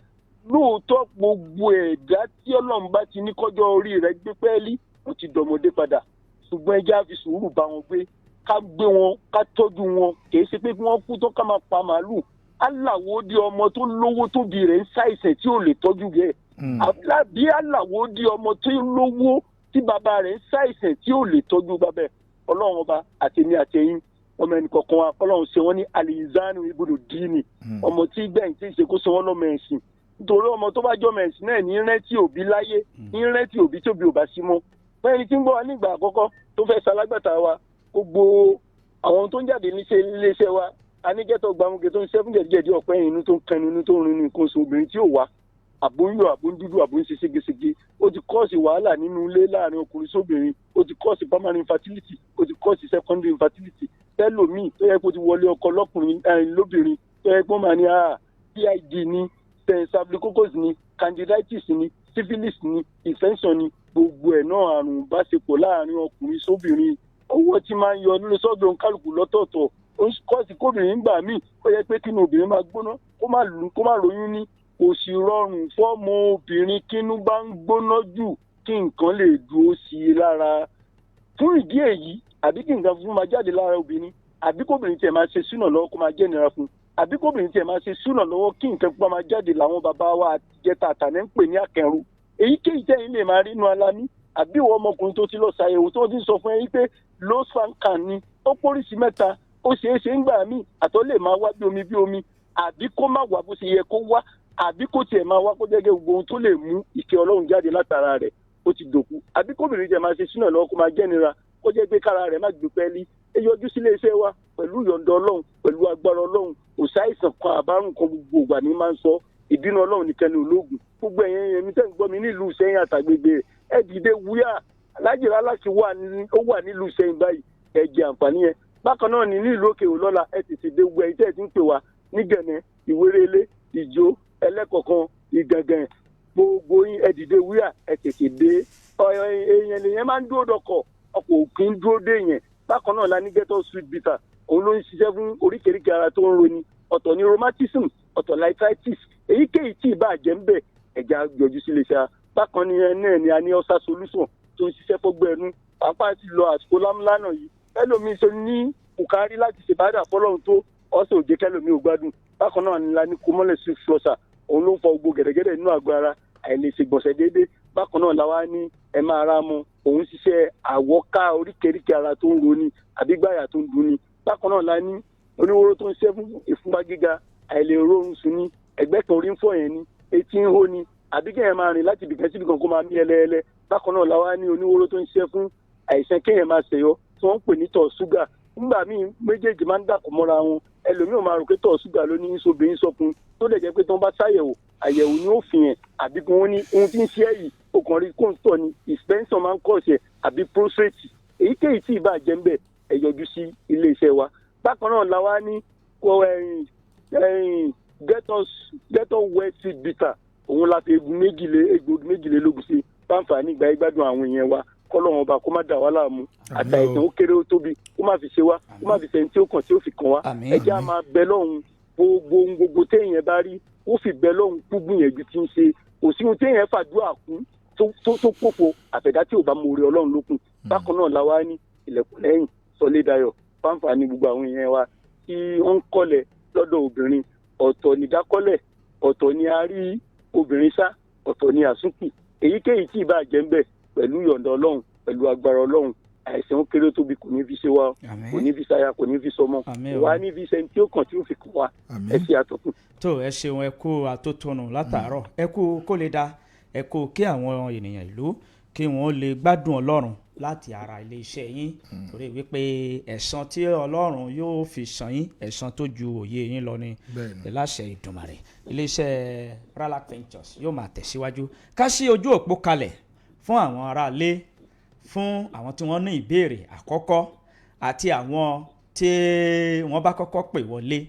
Lóòótọ́ gbogbo ẹ̀dá tí Ọlọ́run bá ti ní kọjọ́ orí rẹ̀ gbé pẹ́ẹ́lí, ó ti dọ̀mọdé padà, ṣùgbọ́n ẹ jẹ́ á fi sùúrù bá wọn gbé, ká gbé wọn, ká tọ́jú wọn. Kì í ṣe pé kí wọ́n kú tó ká máa pa màálù. Aláwo di ọmọ tó lówó tóbi rẹ̀ ń ṣàìsàn tí ò lè tọ́jú rẹ̀, bí aláwo di ọmọ tó lówó tí bàbá rẹ̀ ń ṣàìsàn tí ò lè tọ́jú bàbá ẹ̀. Ọlọ́run ọba àtẹ̀mí àtẹ̀yìn ọmọ ẹnì kọ̀ọ̀kan wa, Ọlọ́run ṣe wọ́n ní alizanu ibùdó díìnì, ọmọ tí gbẹ̀yìn tí ń ṣe kó ṣe wọ́n lọ́mọ ẹ̀sìn. Nítorí ọmọ tó bá jọmọ ẹ̀sìn náà ní rántí òbí láyé, ní rántí òbí tóbi ò bá sí mọ́. Fún ẹni tí ń gbọ́ wa nígbà àkọ́kọ́ tó fẹ́ ṣalágbàtà wa, gbogbo àwọn tó ń jáde níṣẹ́ wa, anigẹ́tọ̀ gbàmúgẹ́ tó ń ṣẹ́ fún jẹ̀díjẹ̀dí ọ̀pẹ́ inú tó ń kẹnu inú tó ń rinú nǹkan oṣù obìnrin tí ò wá, àbóyún àbóńdúdú àbóńṣe ségesège, ó ti kọ́ọ̀sì wàhálà nínú ilé láàrin ọkùnrin sóbìnrin, ó ti kọ́ọ̀sì primary infertility, ó ti kọ́ọ̀sì secondary infertility. Tẹ́lòmíì tó yẹ kó ti wọlé ọkọ lọ́kùnrin lóbìnrin tó yẹ kó máa ní PID ní, staphylococcus ní, candidiasis ní, syphilis ní, infection ní, gbogbo ẹ̀ náà àrùn ìbáṣepọ̀ láàrin ọkùnrin sóbìnrin. Owó tí máa ń yọ lórí sọ́dọ̀ kálukú lọ́tọ̀ọ̀tọ̀, ó ń kọ́ọ̀sì kóbìnrin gbà míì ó yẹ pé kínú obìnrin máa gbóná kó má lóyún ní. Kò sì rọrùn fọ́mọ obìnrin kínú bá ń gbóná jù kí nǹkan lè dúró sí i lára. Fún ìdí èyí, àbí kí nǹkan funfun máa jáde lára obìnrin, àbí kóbìnrin tiẹ̀ máa ṣe súnà lọ́wọ́ kó máa jẹ́ ìnira fún un, àbí kóbìnrin tiẹ̀ máa ṣe súnà lọ́wọ́ kí nǹkan pupa máa jáde, làwọn bàbá wa àtijẹ́ta àtàní ń pè ní àkẹrù. Èyíkéyìí tẹ́yìn lè máa rí inú alamí, àbí ìwọ ọmọkùnrin tó ti lọ ṣàyẹ̀wò tó ti sọ fún ẹ pé low sperm count ni, ó póríṣi 3, ó ṣeé ṣe ń gbà míì àtọ̀ lè máa wá bí omi bí omi, àbí kó má wá bó ṣe yẹ kó wá, àbí kó tiẹ̀ máa wá kó jẹ́ gbogbo ohun tó lè mú ìkẹ́ Ọlọ́run jáde látara rẹ̀ ó ti dòkú, àbí kóbìnrin jẹ́ máa ṣe sínú ẹ̀ lọ́wọ́ kó máa jẹ́ nira, kó jẹ́ pé kára rẹ̀ má gbé pẹ́ẹ́lí. Ẹ yọjú sílé iṣẹ́ wa pẹ̀lú ìyọ̀ǹda Ọlọ́run, pẹ̀lú agbára Ọlọ́run. Kò sáìsàn kan àbárùn kan gbogbo ìgbà ní máa ń sọ, ìbínú Ọlọ́run nìkan ni ológun. Gbogbo ẹ̀yin ẹ̀yin mi tẹ́ ń gbọ́ mi nílùú Ìṣẹ́yìn àtàgbègbè rẹ̀, ẹ dìde wúyà. Alhaji Ralax ó wà nílùú Ìṣẹ́yìn báyìí. Ẹ jẹ àǹfààní yẹn. Bákan náà ní nílùú òkè òlọ́la, ẹ tètè dé. Gbogbo ẹ̀yin tẹ́ ẹ ti ń pè wá ní Gẹ̀nẹ́, Ìwérélé, Ìjó, Ẹlẹ́kọ̀ọ̀kan, Ìgàngàn, gbogbo yín, ẹ dìde wíyà, ẹ tètè dé. Èèyàn lèyẹn máa ń dúró dọkọ̀, ọkọ̀ òkè ń dúró dé yẹn. Bákan náà la ní Ghetto Sweet Bitter. Òun ló ń ṣiṣẹ́ fún oríkèéríkèé ara tó ń roni, ọ̀tọ̀ ní rheumatism, ọ̀tọ̀ arthritis, èyíkéyìí tí ìbá jẹ́ ń bẹ̀, ẹ̀já yọjú sí iléeṣẹ́. Bákan ní ẹ náà ni a ní ulcer solution tó ń ṣiṣẹ́ fọ́gbẹ́ ẹnu, pàápàá ti lọ àsìkò lámúlánà yìí. Ẹlòmíín ṣe ní bùkárí láti ṣèbádà fọlọ́run tó ọ̀sẹ̀ òjé kẹlòmíín ò gbádùn. Bákan náà ni la ní komọ́lẹ̀ sweet flosser. Òun ló ń fọ gbogbo gẹ̀dẹ̀gẹ̀dẹ̀ nínú àgọ́ ara, àìlèṣègbọ̀nsẹ̀ déédéé. Bákan náà la wá ní ẹ máa ra mu. Òun ṣiṣẹ́ àwọ̀ká oríkèéríkèé ara tó ń roni àbí gbàyà tó ń dunni. Bákan náà la ní oníwóró tó ń ṣe fún ìfúnpá gíga, àìlèrórun sùn ní ẹgbẹ́ kan, orí ń fọ́ yẹn ní, etí ń hó ni, àbí kéèyàn máa rìn láti ibìkan síbìkan kó máa mí ẹlẹ́ẹ̀lẹ́. Bákan náà la wá ní oníwóró tó ń ṣe fún àìsàn kéèyàn máa ṣèyọ tí wọ́n ń pè ní tọ̀ ṣúgà. Nígbà míì, méjèèjì máa ń dàpọ̀ mọ́ra wọn. Ẹlòmíì máa rò pé tọ̀ ṣúgà ló ní í sọkun, tó lè jẹ́ pé tí wọ́n bá ṣàyẹ̀wò, àyẹ̀wò ni ó fi hàn, àbí kí wọ́n ní ohun tí ń ṣe yìí, ó kàn rí kóńtọ̀ ni ìspẹ́ńsàn máa ń kọ̀ ṣe àbí prostate, èyíkéyìí tí ìbá jẹ́ ń bẹ̀, ẹ yọjú sí iléeṣẹ́ wa. Bákan náà la wá ní Ghetto Wet Sweet Bitter. Òun la fi egun egbògi méjìlélógún sí fáǹfààní ìgbà ìgbádùn àwọn èèyàn wa. Kọ́lọ́run ọba kó má dà wá láàmú, àtàìsàn ó kéré ó tóbi kó má fi ṣe wá, kó má fi ṣe ní tí ó kàn tí ó fi kàn wá. Ẹ jẹ́ á máa bẹ lọ́hùn. Gbogbo ohun gbogbo téèyàn bá rí, ó fi bẹ lọ́hùn kú gbìyànjú tí ń ṣe. Kò sí ohun téèyàn fàdúrà kún tó pòfo, àfẹ̀dá tí ò bá mọ oore Ọlọ́run lókun. Bákan náà la wá ní ilẹ̀kùn lẹ́yìn sọlédayọ̀ fáǹfààní gbogbo àwọn èèyàn wa tí ó ń kọ́lẹ̀ lọ́dọ̀ obìnrin. Ọ̀tọ̀ ní dákọ́lẹ̀, ọ̀tọ̀ ní a rí obìnrin sá, ọ̀tọ̀ ní àsúnkù, èyíkéyìí tí ìbá jẹ́ ń bẹ̀, pẹ̀lú yọ̀ǹda Ọlọ́run, pẹ̀lú agbára Ọlọ́run, àìsàn kéré tóbi kò ní fi ṣe wá, kò ní fi ṣaya, kò ní fi sọmọ, wà ní fi ṣe tí ó kàn tí ó fi kàn wá. Ẹ ṣe àtọkùn. Tó ẹ ṣeun, ẹ kú àtótónu látàárọ̀, ẹ kú kó lè da, ẹ kú kí àwọn ènìyàn ìlú kí wọ́n lè gbádùn Ọlọ́run láti ara iléeṣẹ́ yín, torí wípé ẹ̀san tí Ọlọ́run yóò fi san yín, ẹ̀san tó ju òye yín lọ ni. Láṣẹ Ìdùmarè, iléeṣẹ́ Ralac Ventures yóò máa tẹ̀síwájú. Ká sí ojú òpó kalẹ̀ fún àwọn aráalé, fún àwọn tí wọ́n ní ìbéèrè àkọ́kọ́ àti àwọn tí wọ́n bá kọ́kọ́ pè wọlé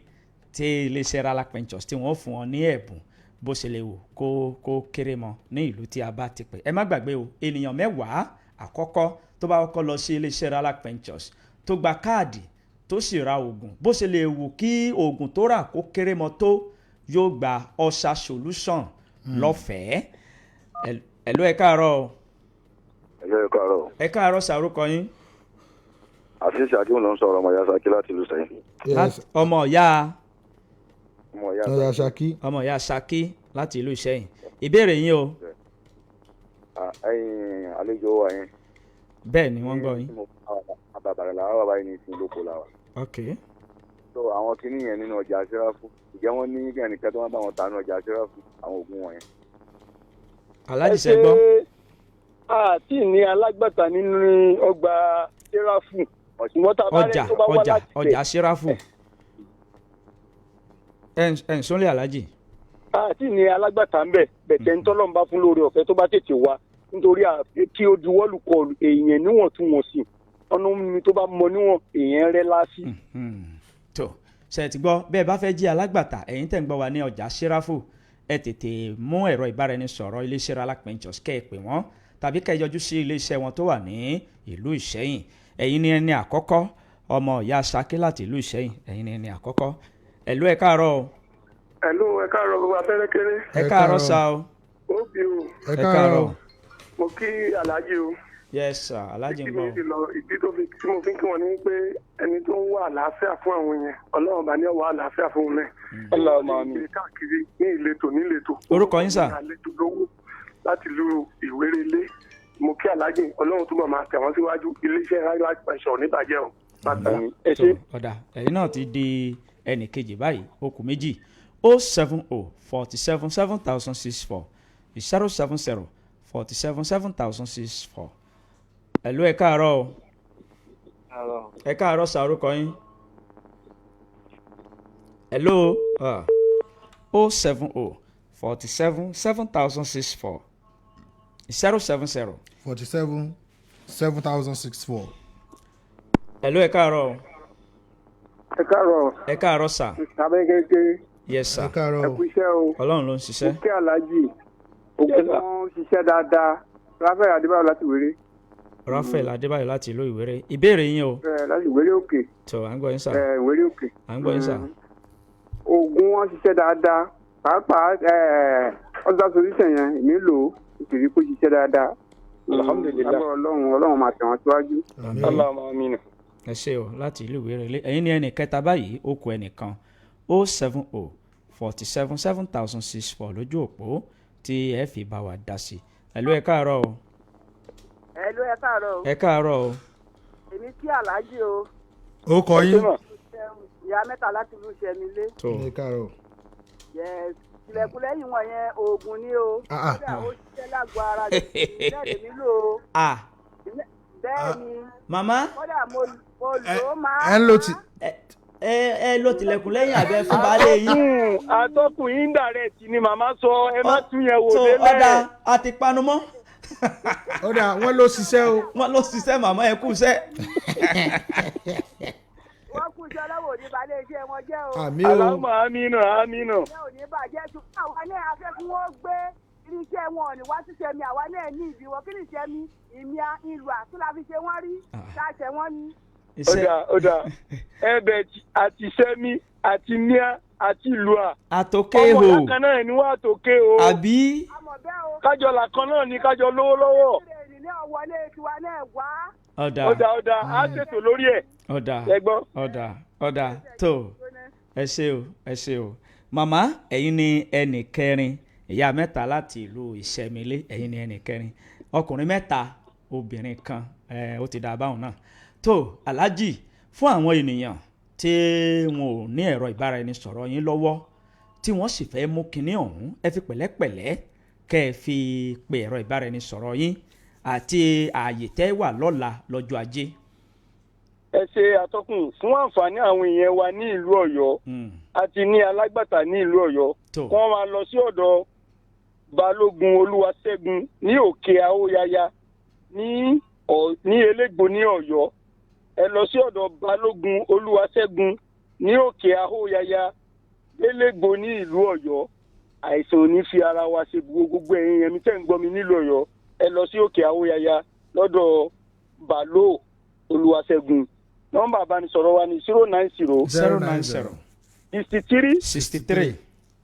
tí iléeṣẹ́ Ralac Ventures tí wọ́n fún wọn ní ẹ̀bùn, bó ṣe lè wò kó kéré mọ́ ní ìlú tí a bá ti pè. Ẹ má gbàgbé o, ènìyàn 10 àkọ́kọ́ tó bá kọ́kọ́ lọ sí iléeṣẹ́ Ralac Ventures, tó gba káàdì, tó sì ra oògùn, bó ṣe lè wù kí oògùn tó rà kó kéré mọ́ tó, yóò gba Ulcer Solution lọ́fẹ̀ẹ́. Ẹ̀lú, ẹ káàárọ̀ o. Ẹ káàárọ̀. Ẹ káàárọ̀, sàrúkọ yín. Àfíìsì Akínwó ló ń sọ̀rọ̀, ọmọ ìyá Ṣakí láti ìlú Sẹ́yìn. Ọmọ ìyá Ọmọ ìyá Ṣakí. Ọmọ ìyá Ṣakí láti ìlú Ìṣẹ́yìn. Ìbéèrè yín o. Ẹ̀yin àlejò wa yẹn. Bẹ́ẹ̀ ni, wọ́n ń gbọ́ yín. Àbàbàrà làwọn wà báyìí ní ìsìn lóko làwà. Ok. So àwọn kinní yẹn nínú ọjà Sẹ́ráfù, ìjẹ́ wọ́n ní kí ẹnìkan tó wọ́n bá wọn ta nínú ọjà Sẹ́ráfù àwọn oògùn wọ̀nyẹn? Aláàjì, ṣe gbọ́. Àti ní alágbàtà nínú ọgbà Sẹ́ráfù. Ọjà ọjà ọjà Sẹ́ráfù, ẹ̀ ń sọ́lé, aláàjì. Àti ní alágbàtà ń bẹ̀ bẹ̀tẹ̀ ń tọ́lọ́run bá fún lórí ọ̀fẹ́ tó bá tètè wá, nítorí kí ó juwọ́lù kọlù èèyàn níwọ̀ntúnwọ̀nsì, ọ̀nà mi tó bá mọ níwọ̀n èèyàn rẹ̀ lásì. Tó ṣe ti gbọ́ bẹ́ẹ̀, bá fẹ́ jí alágbàtà, ẹ̀yin tẹ̀ ń gbọ́ wa ní ọjà Sẹ́ráfù, ẹ tètè mú ẹ̀rọ ìbáraẹnisọ̀rọ̀ iléeṣẹ́ Ralac Ventures kẹ́ ẹ pè wọ́n, tàbí kẹ́ ẹ yọjú sí iléeṣẹ́ wọn tó wà ní ìlú Ìṣẹ́yìn. Ẹ̀yin ni ẹni àkọ́kọ́, ọmọ ìyá Ṣakí láti ìlú Ìṣẹ́yìn, ẹ̀yin ni ẹni àkọ́kọ́. Ẹ̀lú, ẹ káàárọ̀ o. Ẹ̀lú, ẹ káàárọ̀ gbogbo abẹ́rẹ́ kéré. Ẹ káàárọ̀ sá o. Ó bí o. Ẹ káàárọ̀. Mo kí aláàjì o. Yes sir, aláàjì ń gbọ́. Ìdí tó fi tí mo fi ń kí wọn ní pé ẹni tó ń wá àlàáfíà fún àwọn yẹn, Ọlọ́run bá ní ọwọ́ àlàáfíà fún un náà. Ọlọ́run máa mi. Káàkiri ní ìletò níletò. Orúkọ yín sà? Àlejò lówó láti lu Ìwérelé. Mo kí aláàjì, Ọlọ́run túbọ̀ máa tẹ̀ wọ́n síwájú. Iléeṣẹ́ Ralac Ventures níbàjẹ́ o. Ẹ ṣé. Ọ̀dà, ẹ̀yin náà ti di ẹnì kejì báyìí, okùn méjì. 070 47 7064, 070 47 7064. Ẹ̀lú, ẹ káàárọ̀ o. Ẹ káàárọ̀ sà, orúkọ yín? Ẹ̀lú, 070 47 7064, 070 47 7064. Hello, ẹ káàárọ̀ o. Ẹ káàárọ̀. Ẹ káàárọ̀ sà. Mr. Abẹ́gẹ́gẹ́. Yes sà. Ẹ káàárọ̀ Ẹ o. kú iṣẹ́ o. Ọlọ́run ló ń ṣiṣẹ́. Mo kí Aláàjì. Ògùn wọn ṣiṣẹ́ dáadáa. Ráfẹ́ Adébáyọ̀ láti Wéré. Raphael Adébáyọ̀ láti ìlú Ìwéré, ìbéèrè yín o. Ẹ láti Ìwéré Òkè. Tó à ń gbọ́ yín sà. Ẹ Ìwéré Òkè. À ń gbọ́ yín sà. Ògùn wọn ṣiṣẹ́ dáadáa. Pàápàá ọ̀sán solution yẹn èmi lò ó. Ìṣèlú kó ṣiṣẹ́ dáadáa. Alhamdulillah. Lágbára Ọlọ́run, Ọlọ́run máa tẹ̀ wọ́n síwájú. Àmín. Allahumma amina. Ẹ ṣé o, láti ìlú Ìwéré ilé. Ẹ̀yin ní ẹnì kẹta báyìí, ó kù ẹnìkan. 070 47 7064 lójú òpó tí ẹ fi bá wa dá sí. Hello, ẹ káàárọ̀ o. Ẹ ló, ẹ káàárọ̀ o. Ẹ káàárọ̀ o. Èmi kí Aláàjì o. Ó kọ yín. Ìyá mẹ́ta láti ìlú Ìṣẹ̀mílé. Tó. Ẹ káàárọ̀ o. Yes, tilẹ̀kùn lẹ́yìn wọn yẹn, oògùn ni o. Ah, ah. Kódà ó ṣiṣẹ́ lágọ̀ọ́ ara jù bẹ́ẹ̀ lèmi lò ó. Ah. Bẹ́ẹ̀ ni. Màmá. Kódà mo lò ó máa. Ẹ ń lo ti. Ẹ ló tilẹ̀kùn lẹ́yìn abẹ fún baálé yín. Atọ́kùn, indirect ni màmá sọ, ẹ má tún yẹn wò Tó délẹ̀. ọ̀dà àti panumọ́. Ó dà, wọ́n ló ṣiṣẹ́ o. Wọ́n ló ṣiṣẹ́, màmá, ẹ kú iṣẹ́. Wọ́n kú iṣẹ́, ọlọ́wọ́ òní balẹ̀ iṣẹ́ wọn jẹ́ o. Àmín o. Allahumma amina, amina. Iṣẹ́ ò ní bàjẹ́, ṣùgbọ́n àwa náà afẹ́ kí wọ́n gbé irinṣẹ́ wọn ò ní wá ṣiṣẹ́ mi. Àwa náà ní ìdí wọn, kí ni iṣẹ́ mi ìmí ìlú àti la fi ṣe wọ́n rí ṣáṣẹ wọ́n ní. Ó dà, ó dà, ẹbẹ àti sẹmi àti mia àti lua. Àtòkè ọmọ hò. ìyá kan náà ni wọ́n, àtòkè o. Àbí. Kájọ là kan náà ni, kájọ lówó lọ́wọ́. Ní ọ̀wọ́lé tiwa náà wá. Ọ̀dà. Ó dà, ó dà, á ṣètò lórí ẹ̀. Ọ̀dà. Ẹ gbọ́. Ọ̀dà, ọ̀dà, tó ẹ ṣé o, ẹ ṣé o. Màmá, ẹ̀yin ni ẹnì kẹrin, ìyá mẹ́ta láti ìlú Ìṣẹ̀mílé, ẹ̀yin ni ẹnì kẹrin. Ọkùnrin mẹ́ta, obìnrin kan. Ẹ ó ti dà báwọn náà. Tó Aláàjì, fún àwọn ènìyàn tí wọn ò ní ẹ̀rọ ìbáraẹnisọ̀rọ̀ yín lọ́wọ́, tí wọ́n sì fẹ́ mú kinní ọ̀hún, ẹ fi pẹ̀lẹ́pẹ̀lẹ́ kẹ́ ẹ fi pe ẹ̀rọ ìbáraẹnisọ̀rọ̀ yín àti ààyè tẹ́ wà lọ́la lọ́jọ́ Ajé. Ẹ ṣe, atọ́kùn. Fún àǹfààní àwọn èèyàn wa ní ìlú Ọ̀yọ́ àti ní alágbàtà ní ìlú Ọ̀yọ́, Tó. kí wọ́n máa lọ sí ọ̀dọ̀ Balógun Olúwaṣẹ́gun ní Òkè Àwòyáyá ní Elégbò ní Ọ̀yọ́. Ẹ lọ sí ọ̀dọ̀ Balógun Olúwaṣẹ́gun ní Òkè Àwòyáyá, Elégbò ní ìlú Ọ̀yọ́. Àìsàn ò ní fi ara wa ṣe. Gbogbo ẹ̀yin ẹ̀mí tẹ́ ń gbọ́ mi nílùú Ọ̀yọ́, ẹ lọ sí Òkè Àwòyáyá lọ́dọ̀ Balo Olúwaṣẹ́gun. Nọ́mbà àbánisọ̀rọ̀ wa ní 090 090 63 63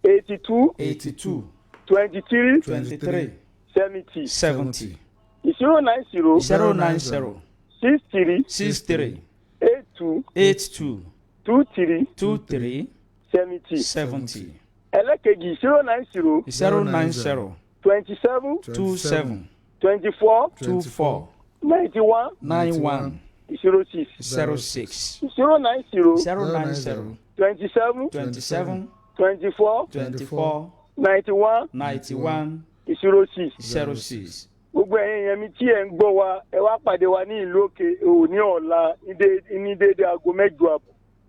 82 82 23 23 70. 70. 090 090 63 63 82 82 23 23 70. 70. Ẹlẹ́kejì, 090 090 27 27 24 24 91 91 06. 06. 090 090 27 27 24 24 91 91 06. 06. Gbogbo ẹ̀yin èèyàn mi tí ẹ̀ ń gbọ́ wa, ẹ wá pàdé wa ní ìlú Òkè òní ọ̀la ní déédéé aago 8:30.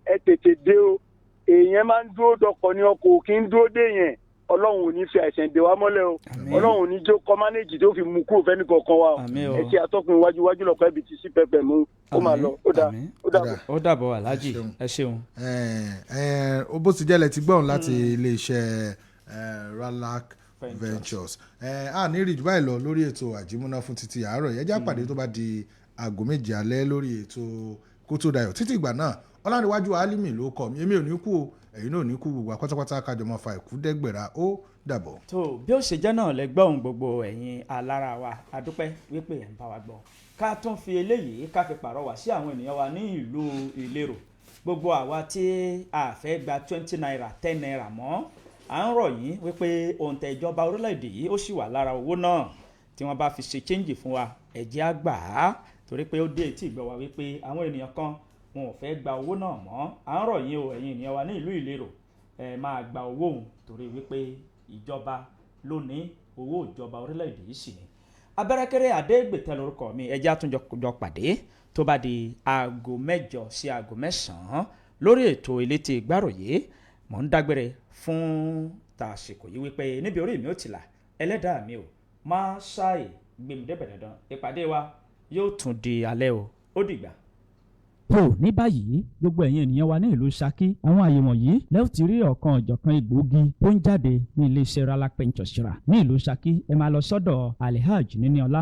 Ẹ tètè dé o. Èèyàn máa ń dúró dọkọ̀ ní, ọkọ̀ ò kí ń dúró dé yẹn. Ọlọ́run ò ní fi àìsàn dè wá mọ́lẹ̀ o. Ọlọ́run ò ní jó kọ́ mánéjì tó fi mú kúrò fẹ́ni kọ̀ọ̀kan wa o. Àmín o. Ẹ ṣe, atọ́kùn, iwájú iwájú lọ́kọ̀ ẹbí ti sí pẹpẹ mú ó máa lọ. Ó dà, ó dà. Ó dàbọ̀, Aláàjì, ẹ ṣeun. Ẹ ẹ bó ti jẹ́lẹ̀ ti gbọ́n láti iléeṣẹ́ Ralac Ventures. A ní rí jù báyìí lọ lórí ètò àjímúná fún títí àárọ̀ yẹn. Jẹ́ àpàdé tó bá di aago 7 alẹ́ lórí ètò Kótó Dayọ̀. Títí ìgbà náà, Ọlárẹ̀wájú Álímì ló kọ mi. Èmi ò ní kú o, ẹ̀yin náà ò ní kú. Gbogbo àpátápátá kájọ máa fa ìkú dẹ́gbẹ̀rà. Ó dàbọ̀. Tó bí ó ṣe jẹ́ náà lẹ gbọ́ ohun gbogbo. Ẹ̀yin alára wa, adúpẹ́ wípé ẹ̀ ń bá wa gbọ́. Ká tún fi eléyìí ká fi pàrọwà sí àwọn ènìyàn wa ní ìlú Ìlérò. Gbogbo àwa tí a fẹ́ gba ₦20, ₦10 mọ́, à ń rọ̀ yín wípé òǹtẹ̀ ìjọba orílẹ̀-èdè yìí ó sì wà lára owó náà tí wọ́n bá fi ṣe change fún wa, ẹ jẹ́ á gbà á, torí pé ó dé etí ìgbọ́ wa wípé àwọn ènìyàn kan wọn ò fẹ́ gba owó náà mọ́. À ń rọ̀ yín o, ẹ̀yin ènìyàn wa ní ìlú Ìlérò, ẹ máa gba owó òun, torí wípé ìjọba ló ní owó, ìjọba orílẹ̀-èdè yìí sì ni. Abẹ́rẹ́kẹ́rẹ́ Adégbètẹ́ lórúkọ mi. Ẹ jẹ́ á tún jọ pàdé tó bá di aago 8 sí aago 9 lórí ètò Elétí Gbàròyé. Mò ń dágbére fún tàsìkò yìí wípé níbi orí mi ò tìlà, ẹlẹ́dàá mi ò máa ṣáì gbèmídébẹ̀ dandan. Ìpàdé wa yóò tún di alẹ́ o. Ó dìgbà. Tó ní báyìí, gbogbo ẹ̀yin ènìyàn wa ní ìlú Ṣakí, àwọn àyè wọ̀nyí lẹ́ẹ̀ ti rí ọ̀kan ọ̀jọ̀kan egbòogi tó ń jáde ní iléeṣẹ́ Ralak Ventures ní ìlú Ṣakí. Ẹ máa lọ sọ́dọ̀ Alhaji Níníọlá.